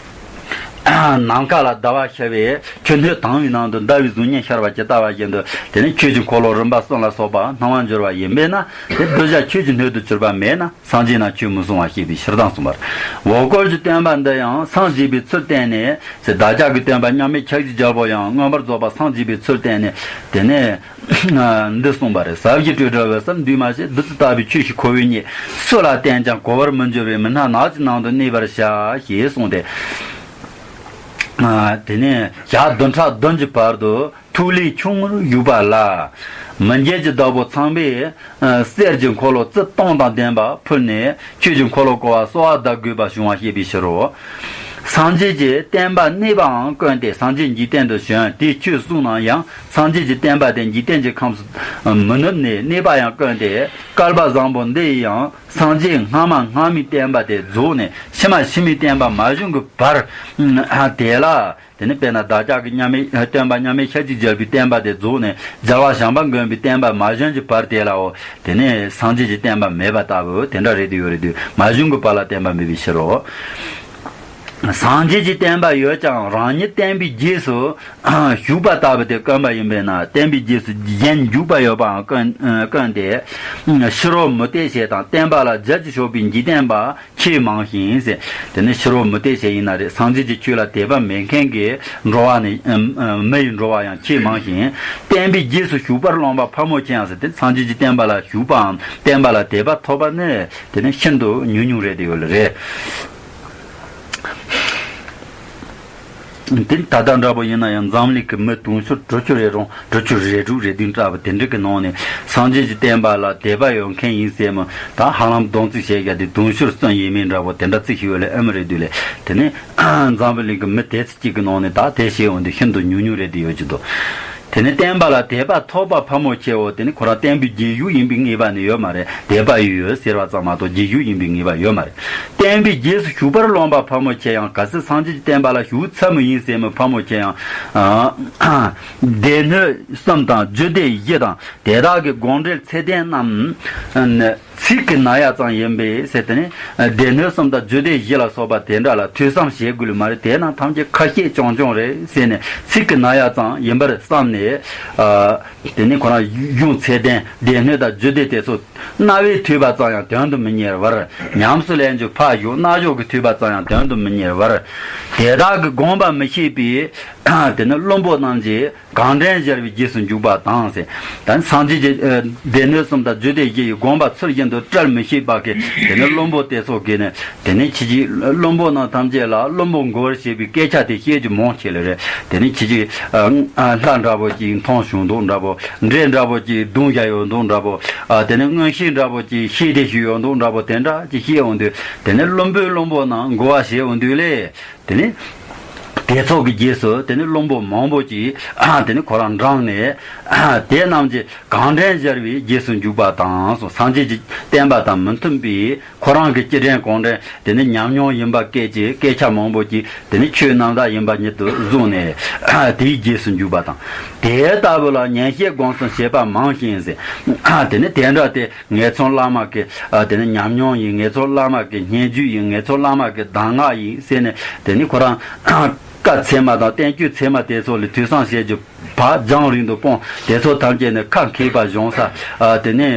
ནམ་མཁའ་ལ་ཟླ་བ་ཤར་བའི་ཆུ་སྣོད་དྭངས་པའི་ནང་དུ་ཟླ་བའི་གཟུགས་བརྙན་ཤར་བ་ཇི་ལྟ་བ་བཞིན་དུ། དེ་ནས་ཆོས་ཀྱི་འཁོར་ལོ་རིམ་པ་གསུམ་ལ་སོགས་པ་སྣང་བར་འགྱུར་བ་ཡིན་པས་ན། དེ་གདུལ་བྱ་ཆོས་ཀྱི་སྣོད་དུ་གྱུར་པ་མེད་ན་སངས་རྒྱས་རྣམས་ཆོས་མི་གསུང་བར་བཤད་པའི་ཕྱིར་དང་གསུངས་པ་རེད། འོ་སྐོལ་གྱི་སྟོན་པ་འདི་ཡང་སངས་རྒྱས་པའི་ཚུལ་བསྟན་ནས། ཟེར། བདག་ཅག་གི་སྟོན་པ་མཉམ་མེད་ཁྱབ་བྱེད་རྒྱལ་པོ་ཡང་མངོན་པར་རྫོགས་པར་སངས་རྒྱས་པའི་ཚུལ་བསྟན་ནས། དེ་ནས། འདི་གསུངས་པ་རེད། ཟབ་ཞི་སྤྲོས་བྲལ་འོད་གསལ་འདུས་མ་བྱས། བདུད་རྩི་ལྟ་བུའི་ཆོས་ཤིག་ཁོ་བོས་རྙེད། སུ་ལ་བསྟན་ཀྱང་གོ་བར་མི་འགྱུར་བས། མི་སྣང་ནགས་ཀྱི་ནང་དུ་གནས་པར་བྱ། ཞེས་གསུངས་ཏེ། དེ་ནས་ཞག་བདུན་ཕྲག་བདུན་གྱི་བར་དུ་ཐུགས་ལས་ཆུང་ངུར་བཞུགས་པ་ལ། མི་མཇེད་ཀྱི་བདག་པོ་ཚངས་པས་གསེར་གྱི་འཁོར་ལོ་རྩི་སྟོང་དང་ལྡན་པ་ཕུལ་ནས། ཆོས་ཀྱི་འཁོར་ལོ་བསྐོར་བར་གསོལ་བ་གདབ་དགོས་པ་བྱུང་བ་བཤད་པའི་ཕྱིར་རོ། སངས་རྒྱས་ཀྱི་བསྟན་པ་གནས་པའང་ཀུན་ཏེ། སངས་རྒྱས་འཇིག་རྟེན་དུ་བྱོན་དེ་ཁྱོད་གསུངས་ན་ཡང་། སངས་རྒྱས་ཀྱི་བསྟན་པ་དེ་འཇིག་རྟེན་གྱི་ཁམས་སུ་མི་ནུབ་ནས་གནས་པ་ཡང་ཀུན་ཏེ། བསྐལ་པ་བཟང་པོ་འདི་ཡི་ཡང་། སངས་རྒྱས་སྔ་མ་སྔ་མའི་བསྟན་པ་དེ་རྫོགས་ནས་ཕྱི་མ་ཕྱི་མའི་བསྟན་པ་མ་བྱུང་གི་བར་དེ་ལ། དེ་ནི་དཔེར་ན་བདག་ཅག་གི་མཉམ་མེད་སྟོན་པ་མཉམ་མེད་ཤཱཀྱའི་རྒྱལ་པོའི་བསྟན་པ་དེ་རྫོགས་ནས་རྒྱལ་བ་བྱམས་པ་མགོན་པོའི་བསྟན་པ་མ་བྱོན་གྱི་བར་དེ་ལའོ། དེ་ནི་སངས་རྒྱས་ཀྱི་བསྟན་པ་མེད་པ་ལྟ་བུ་དེ་འདྲ་རེད་དུ་ཡོད་རེད་དུ། མ་བྱུང་གི་བར་ལ་བསྟན་པ་མེད་པའི་ཕྱིར་རོ། སངས་རྒྱས་ཀྱི་བསྟན་པ་ཡོད་ཀྱང་རང་ཉིད་བསྟན་པའི་རྗེས་སུ་ཞུགས་པ་ལྟ་བུ་དེ་དཀོན་པ་ཡིན་པས་ན། བསྟན་པའི་རྗེས་སུ་གཞན་འཇུག་པ་ཡོད་པའང་དཀོན་དཀོན་ཏེ། ཕྱི་རོལ་མུ་སྟེགས་བྱེད་དང་བསྟན་པ་ལ་རྒྱུ་ཅིག་ཕྱོགས་པའི་འཇིག་རྟེན་པ་ཆེས་མང་ཞིང་ཟེར། དེ་ནི་ཕྱི་རོལ་མུ་སྟེགས་བྱེད་ཡིན་ན་རེད། སངས་རྒྱས་ཀྱི་ཆོས་ལ་དད་པ་མེད་མཁན་གྱི་འགྲོ་བ་ནི་མི་ཡི་འགྲོ་བ་ཡང་ཆེས་མང་ཞིང་། བསྟན་པའི་རྗེས་སུ་ཞུགས་པར་རློམ་པ་ཕལ་མོ་ཆེ་ཡང་ཟེར་ཏེ། སངས་རྒྱས་ཀྱི་བསྟན་པ་ལ་ཞུགས་པའམ་བསྟན་པ་ལ་དད་པ་ཐོབ་པ་ནི་དེ་ནི་ཤིན་ཏུ་ཉུང་ཉུང་རེད་དེ་ཡོད་ལ་རེད། དེ་ད་ལྟ་འདྲ་པོ་ཡིན་ན་ཡང་འཛམ་གླིང་གི་མི་དུང་ཕྱུར་དྲུག་ཅུ་རེ་གྲངས་དྲུག་ཅུ་རེ་དྲུག་རེ་བདུན་འདྲ་པོ་དེ་འདྲ་གི་ནང་ནས་སངས་རྒྱས་ཀྱི་བསྟན་པ་ལ་དད་པ་ཡོད་མཁན་ཡིན་ཟེར་མོ། ད་ཧ་ལམ་བསྡོམས་རྩིས་བྱས་ཀྱང་དེ་དུང་ཕྱུར་གསུམ་ཡས་མས་འདྲ་པོ་དེ་འདྲ་རྩིས་ཞུ་བ་ལས་ཨེ་མི་རེད་དུས་ལས། དེ་ནི་འཛམ་བུ་གླིང་གི་མི་དེ་ཚོ་གཅིག་གི་ནང་ནས་ད་དེ་བྱས་འོང་དུས་ཤིན་ཏུ་ཉུང་ཉུང་རེད་དེ་ཡོད་ཀྱི་འདུག་དེ་ནི་བསྟན་པ་ལ་དད་པ་ཐོབ་པ་ཕལ་མོ་ཆེའོ། དེ་ནི་ཁོ་རང་བསྟན་པའི་རྗེས་ཞུགས་ཡིན་པའི་ངེས་པ་ནི་ཡོད་མ་རེད། དད་པ་ཡོད་ཡོད་ཟེར་བ་ཙམ་མ་གཏོགས་རྗེས་ཞུགས་ཡིན་པའི་ངེས་པ་ཡོད་མ་རེད། བསྟན་པའི་རྗེས་སུ་ཞུགས་པར་རློམ་པ་ཕལ་མོ་ཆེ་ཡང་། གལ་སྲིད་སངས་རྒྱས་ཀྱི་བསྟན་པ་ལ་ཞུགས་ཚར་མུས་ཡིན་ཟེར་མི་ཕལ་མོ་ཆེ་ཡང་། སྡེ་སྣོད་གསུམ་དང་རྒྱུད་སྡེ་བཞི་དང་དེ་དག་གི་དགོངས་འགྲེལ་ཚད་ལྡན་རྣམས་ནི་ཚིག་གི་ན་ཡ་ཙམ་ཡིན་པས་ཟེར་ཏེ་ནི། སྡེ་སྣོད་གསུམ་དང་རྒྱུད་སྡེ་བཞི་ལ་སོགས་པ་དེ་འདྲ་ལ་ཐོས་བསམ་བྱེད་དགོས་ལུགས་མ་རེད། དེ་རྣམས་ཐམས་ཅད་ཁ་བཤད་རྐྱང་རྐྱང་རེད་ཟེར་ནས་ཚིག་གི་ན་ཡ་ཙམ་ཡིན་པར་བསམ་ནས། དེ་ནི་ཁོ་རང་གཞུང་ཚད་ལྡན་སྡེ་སྣོད་དང་རྒྱུད་སྡེ་དེ་ཚོ་རྣ་བས་ཐོས་པ་ཙམ་ཡང་དོན་དུ་མི་གཉེར་བར། ཉམས་སུ་ལེན་རྒྱུ་ཕར་ཞོག་རྣ་གཞོག་གིས་ཐོས་པ་ཙམ་ཡང་དོན་དུ་མི་གཉེར་བར། དེ་དག་གི་དགོངས་པ་མི་ཤེས་པའི་དེ་ནི་བླུན་པོ་རྣམས་ཀྱིས་གང་དྲན་སྦྱར་བའི་རྗེས་སུ་འཇུག་པ་དང་ཟེར། ད་སངས་རྒྱས་ཀྱི་སྡེ་སྣོད་གསུམ་དང་རྒྱུད་སྡེ་བཞི་ཡི་དགོངས་པ་ཚུལ་བཞིན་དུ་བཀྲལ་མི་ཤེས་པ་གི་དེ་ནི་བླུན་པོ་དེ་ཚོ་གིས་ནི། དེ་ནི་ཁྱེད་ཀྱིས་བླུན་པོ་རྣམས་ཐམས་ཅད་ལ་བླུན་པོ་མགོ་བོར་བྱེད་པའི་སྐད་ཆ་དེ་བཤད་རྒྱུ་མང་ཆེ་ལ་རེད། དེ་ནི་ཁྱེད་ཀྱིས་ལྷ་འདྲ་པོ་ཅིག་མཐོང་བྱུང་འདུག་འདྲ་པོ། འདྲེ་འདྲ་པོ་ཅིག་རྡུང་བཞག་ཡོད་འདུག་འདྲ་པོ། དེ་ནི་མངོན་ཤེས་འདྲ་པོ་ཅིག་ཤེས་བདེ་ཞིག་ཡོད་འདུག་འདྲ་པོ། དེ་འདྲ་ཅིག་བཤད་འོང་དུས་དེ་ནི་བླུན་པོས་བླུན་པོ་རྣམས་མགོ་བ་བྱེད་འོང་དུས་ལས། དེ་ནི་དེ་ཚོགས་ཀྱི་རྗེས་སུ་དེ་ནི་བླུན་པོ་མང་པོ་ཅིག་དེ་ནི་ཁོ་རང་འབྲངས་ནས། དེ་རྣམས་ཀྱིས་གང་དྲན་སྦྱར་བའི་རྗེས་སུ་འཇུག་པ་དང་སོ། སངས་རྒྱས་ཀྱི་བསྟན་པ་དང་མི་མཐུན་པའི་ཁོ་རང་གི་སྤྱི་དྲན་གང་དྲན་དེ་ནི་ཉམས་མྱོང་ཡིན་པ་སྐད་ཀྱི་སྐད་ཆ་མང་པོ་ཅིག་དེ་ནི་ཆོས་རྣམ་དག་ཡིན་པ་ཉིད་དུ་བཟུང་ནས་དེའི་རྗེས་སུ་འཇུག་པ་དང་། དེ་ལྟ་བུ་ལ་ཉན་བཤད་སྒོམ་གསུམ་བྱེད་པ་མང་ཞིང་ཟེར། དེ་ནི་དེ་འདྲ་དེ། ངེད་ཚོ་བླ་མ་གི་དེ་ནི་ཉམས་མྱོང་ཡིན། ངེད་ཚོ་བླ་མ་གི་སྙན་བརྒྱུད་ཡིན། ངེད་ཚོ་བླ་མ་གི་གདམས་ངག་ཡིན་ཟེར་ནས་དེ་ནི་ཁོ་རང་བཀའ་ཚད་མ་དང་བསྟན་བཅོས་ཚད་མ་དེ་ཚོ་ལ་ཐོས་བསམ་བྱེད་རྒྱུ་བག་རྒྱང་རིང་དུ་སྤོང་། དེ་ཚོ་ཐམས་ཅད་ནི་ཁ་མཁས་པ་སྦྱོང་ས། དེ་ནི་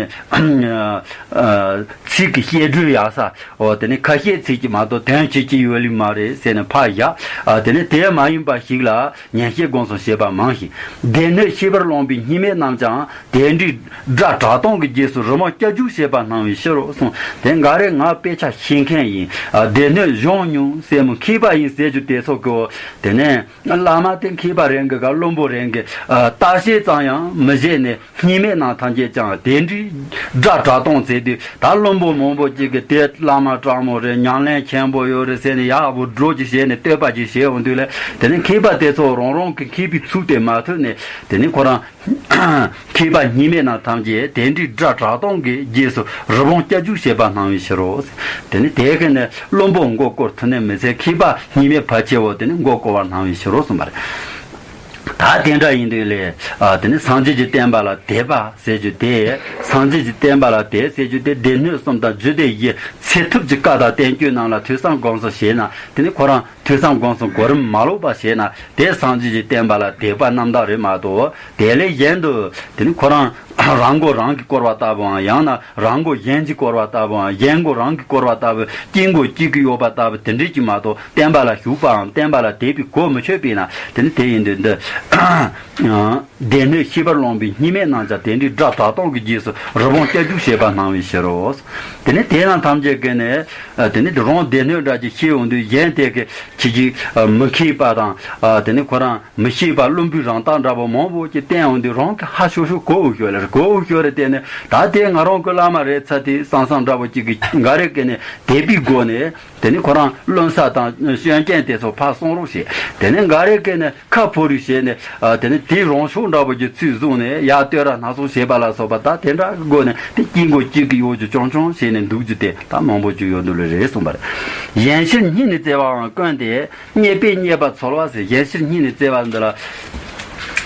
ཚིག་གི་བཤད་སྒྲོས་ཡག་ས། འོ་དེ་ནི་ཁ་བཤད་ཚིག་གི་མ་གཏོགས་དོན་བྱེད་ཀྱི་ཡོད་ལི་མ་རེད་ཟེར་ནས་ཕར་བཞག་དེ་ནི་དེ་མ་ཡིན་པ་ཞིག་ལ། ཉན་བཤད་སྒོམ་གསུམ་བྱེད་པ་མང་ཞིང་། སྡེ་སྣོད་ཤེས་པར་རློམ་པའི་སྙིགས་མའི་རྣམས་ཀྱང་དེ་འདྲའི་སྒྲ་གྲགས་སྟོང་གི་རྗེས་སུ་རི་མོ་སྐྱ་རྒྱུག་བྱེད་པ་སྣང་བའི་ཕྱིར་རོ་གསུངས། དེ་འགའ་རེ་ང་དཔེ་ཆ་ཤེས་མཁན་ཡིན། སྡེ་སྣོད་སྦྱོང་མྱོང་ཟེར་མོ། མཁས་པ་ཡིན་ཟེར་རྒྱུ་དེ་ཚོ་གོ། དེ་ནས་བླ་མ་དེ་མཁས་པ་རེད་གི་ག་བླུན་པོ་རེད་གི། བརྟག་དཔྱད་ཙམ་ཡང་མི་བྱེད་ནས། སྙིགས་མའི་ནང་ཐམས་ཅད་ཀྱང་དེ་འདྲའི་སྒྲ་གྲགས་སྟོང་ཟེར་དུས་ད་བླུན་པོ་མང་པོ་ཅིག་གིས་དེ་བླ་མ་དྲང་མོ་རེད། ཉམས་ལེན་ཆེན་པོ་ཡོད་རེད་ཟེར་ནས་ཡག་པོ་སྒྲོག་ཅིག་བྱས་ནས་བསྟོད་པ་ཅིག་བྱས་འོང་དུས་ལ། དེ་ནས་མཁས་པ་དེ་ཚོ་རང་རང་གི་མཁས་པའི་ཚུལ་དེ་མ་ཐོས་ནས་དེ་ནས་ཁོ་རང་མཁས་པ་སྙིགས་མའི་ནང་ཐམས་ཅད་དེ་འདྲའི་སྒྲ་གྲགས་སྟོང་གི་རྗེས་སུ་རི་བོང་སྐྱ་རྒྱུག་བྱེད་པ་སྣང་བའི་ཕྱིར་རོ། དེ་ནས་དེ་ག་ནས་བླུན་པོ་མགོ་སྐོར་ཐུབ་ནས་མི་ཚད། མཁས་པ་སྙིགས་མའི་ཕལ་ཆེ་བོ་དེ་ནས་མགོ་སྐོར་བ་སྣང་བའི་ཕྱིར་རོ་གསུངས་པ་རེད། ད་དེ་འདྲ་ཡིན་དུས་ལས། ཨ་དེ་ནི་སངས་རྒྱས་ཀྱི་བསྟན་པ་ལ་དད་པ་ཟེར་རྒྱུ་དེ། སངས་རྒྱས་ཀྱི་བསྟན་པ་ལ་དད་ཟེར་རྒྱུ་དེ་སྡེ་སྣོད་གསུམ་དང་རྒྱུད་སྡེ་བཞི་ཚད་ཐུབ་ཀྱི་བཀའ་དང་བསྟན་བཅོས་རྣམས་ལ་ཐོས་བསམ་སྒོམ་གསུམ་བྱས་ན། དེ་ནི་ཁོ་རང་ཐོས་བསམ་སྒོམ་གསུམ་གོ་རིམ་མ་ལོག་པ་བྱས་ན་དེ་སངས་རྒྱས་ཀྱི་བསྟན་པ་ལ་དད་པ་རྣམ་དག་རེད་མ་གཏོགས། དེ་ལས་གཞན་དུ་དེ་ནི་ཁོ་རང་རང་མགོ་རང་གིས་སྐོར་བ་ལྟ་བུའམ། ཡང་ན་རང་མགོ་གཞན་གྱིས་སྐོར་བ་ལྟ་བུའམ། གཞན་མགོ་རང་གིས་སྐོར་བ་ལྟ་བུ་དཀྱིལ་མགོ་དཀྱིལ་གྱི་གཡོ་བ་ལྟ་བུ་དེ་འདྲས་ཀྱི་མ་གཏོགས། བསྟན་པ་ལ་ཞུགས་པའམ་བསྟན་པ་ལ་དད་པའི་གོ་མི་ཆོད་པས་ན། དེ་ནི་དེ་ཡིན་དུས་འདི། སྡེ་སྣོད་ཤེས་པར་རློམ་པའི་སྙིགས་མའི་རྣམས་ཀྱང་དེ་འདྲའི་སྒྲ་གྲགས་སྟོང་གི་རྗེས་སུ་རི་བོང་སྐྱ་རྒྱུག་བྱེད་པ་སྣང་བའི་ཕྱིར་རོ། དེ་ནི་དེ་རྣམས་ཐམས་ཅད་ཀྱིས་ནི། དེ་ནི་རང་སྡེ་སྣོད་འདྲ་ཅིག་ཤེས་འོང་དུས་གཞན་དེ་གི་ ཁྱེད་ཀྱིས་མི་མཁས་པ་དང་། དེ་ནས་ཁོ་རང་མི་ཤེས་པ་བླུན་པོའི་རང་རྟགས་འདྲ་པོ་མང་པོ་ཅིག་བསྟན་འོང་དུས་རང་གི་ཧ་ཤོ་ཤོ་གོ་འུ་ཤོ་ལེ་རེད། གོ་འུ་ཤོ་རེད། དེ་ནས་ད་དེ་ང་རང་གི་བླ་མ་རེད་ཚ་དེ་བསམ་བསམ་འདྲ་པོ་ཅིག་གི་འགའ་རེ་སྐད་ནས་དད་པའི་སྒོ་ནས། དེ་ནས་ཁོ་རང་བླུན་ས་དང་སྐྱོན་རྐྱེན་དེ་ཚོ་ཕར་གསུང་རོགས་བྱེད། དེ་ནས་འགའ་རེ་སྐད་ནས་ཁ་ཕོ་རུས་བྱས་ནས། དེ་ནས་དེའི་རང་ཕྱོགས་འདྲ་པོ་ཅིག་ཚུར་བཟུང་ནས་ཡར་བསྟོད་ར་སྣ་ཚོགས་བྱེད་པ་ལ་སོགས་པ། ད་དེ་འདྲ་གི་སྒོ་ནས་དེ་དཀྱིལ་འཁོར་གཅིག་གི་འོག་ཅིག་ཅུང་ཅུང་བྱས་ནས་འདུག་རྒྱུ་དེ་ད་མང་པོ་ཅིག་ཡོད་འདུག་ལེ་རེད་གསུངས་པ་རེད། ཡན་ཆད་སྙིང་ནས་བརྩེ་བའང་དཀོན་ཏེ། རྙེད་པས་རྙེད་པ་འཚོལ་བ་ཟེར། ཡན་ཆད་སྙིང་ནས་བརྩེ་བ་འདི་ལ་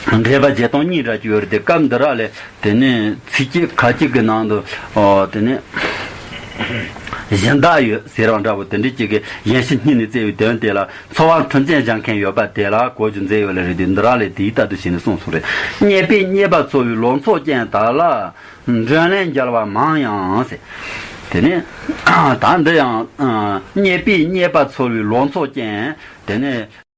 འགྲེལ་པ་བརྒྱད་སྟོང་གཉིས་འདྲ་ཅིག་ཡོད་རེད་དེ། སྐབས་འདི་ར་ལས་དེ་ནས་ཚིགས་བཅད་ཁ་ཅིག་གི་ནང་དུ། ཨོ། དེ་ནས་གཞན་དག་ཡོད་ཟེར་བ་འདྲ་པོ་དེ་འདྲ་ཅིག་གི་ཡན་ཆད་སྙིང་ནས་བརྩེ་བའི་དོན་དེ་ལ་འཚོ་བ་མཐུན་རྐྱེན་སྦྱང་མཁན་ཡོད་པ་དེ་ལ་གོ་རྒྱུ་མཛད་ཡོད་ལེ་རེད་དེ། འདི་ར་ལས་དེའི་ལྟར་དུ་བྱས་ནས་གསུངས་སོང་རེད། རྙེད་པས་རྙེད་པ་འཚོལ་བའི་ལོ་ཚོད་ཅན་དག་ལ། འདྲེན་ལན་འཇལ་བ་མང་ཡང་ཟེར། དེ་ནས་ད་འདི་ཡང་། རྙེད་པས་རྙེད་པ་འཚོལ་བའི་ལོ་ཚོད་ཅན། དེ་ནས་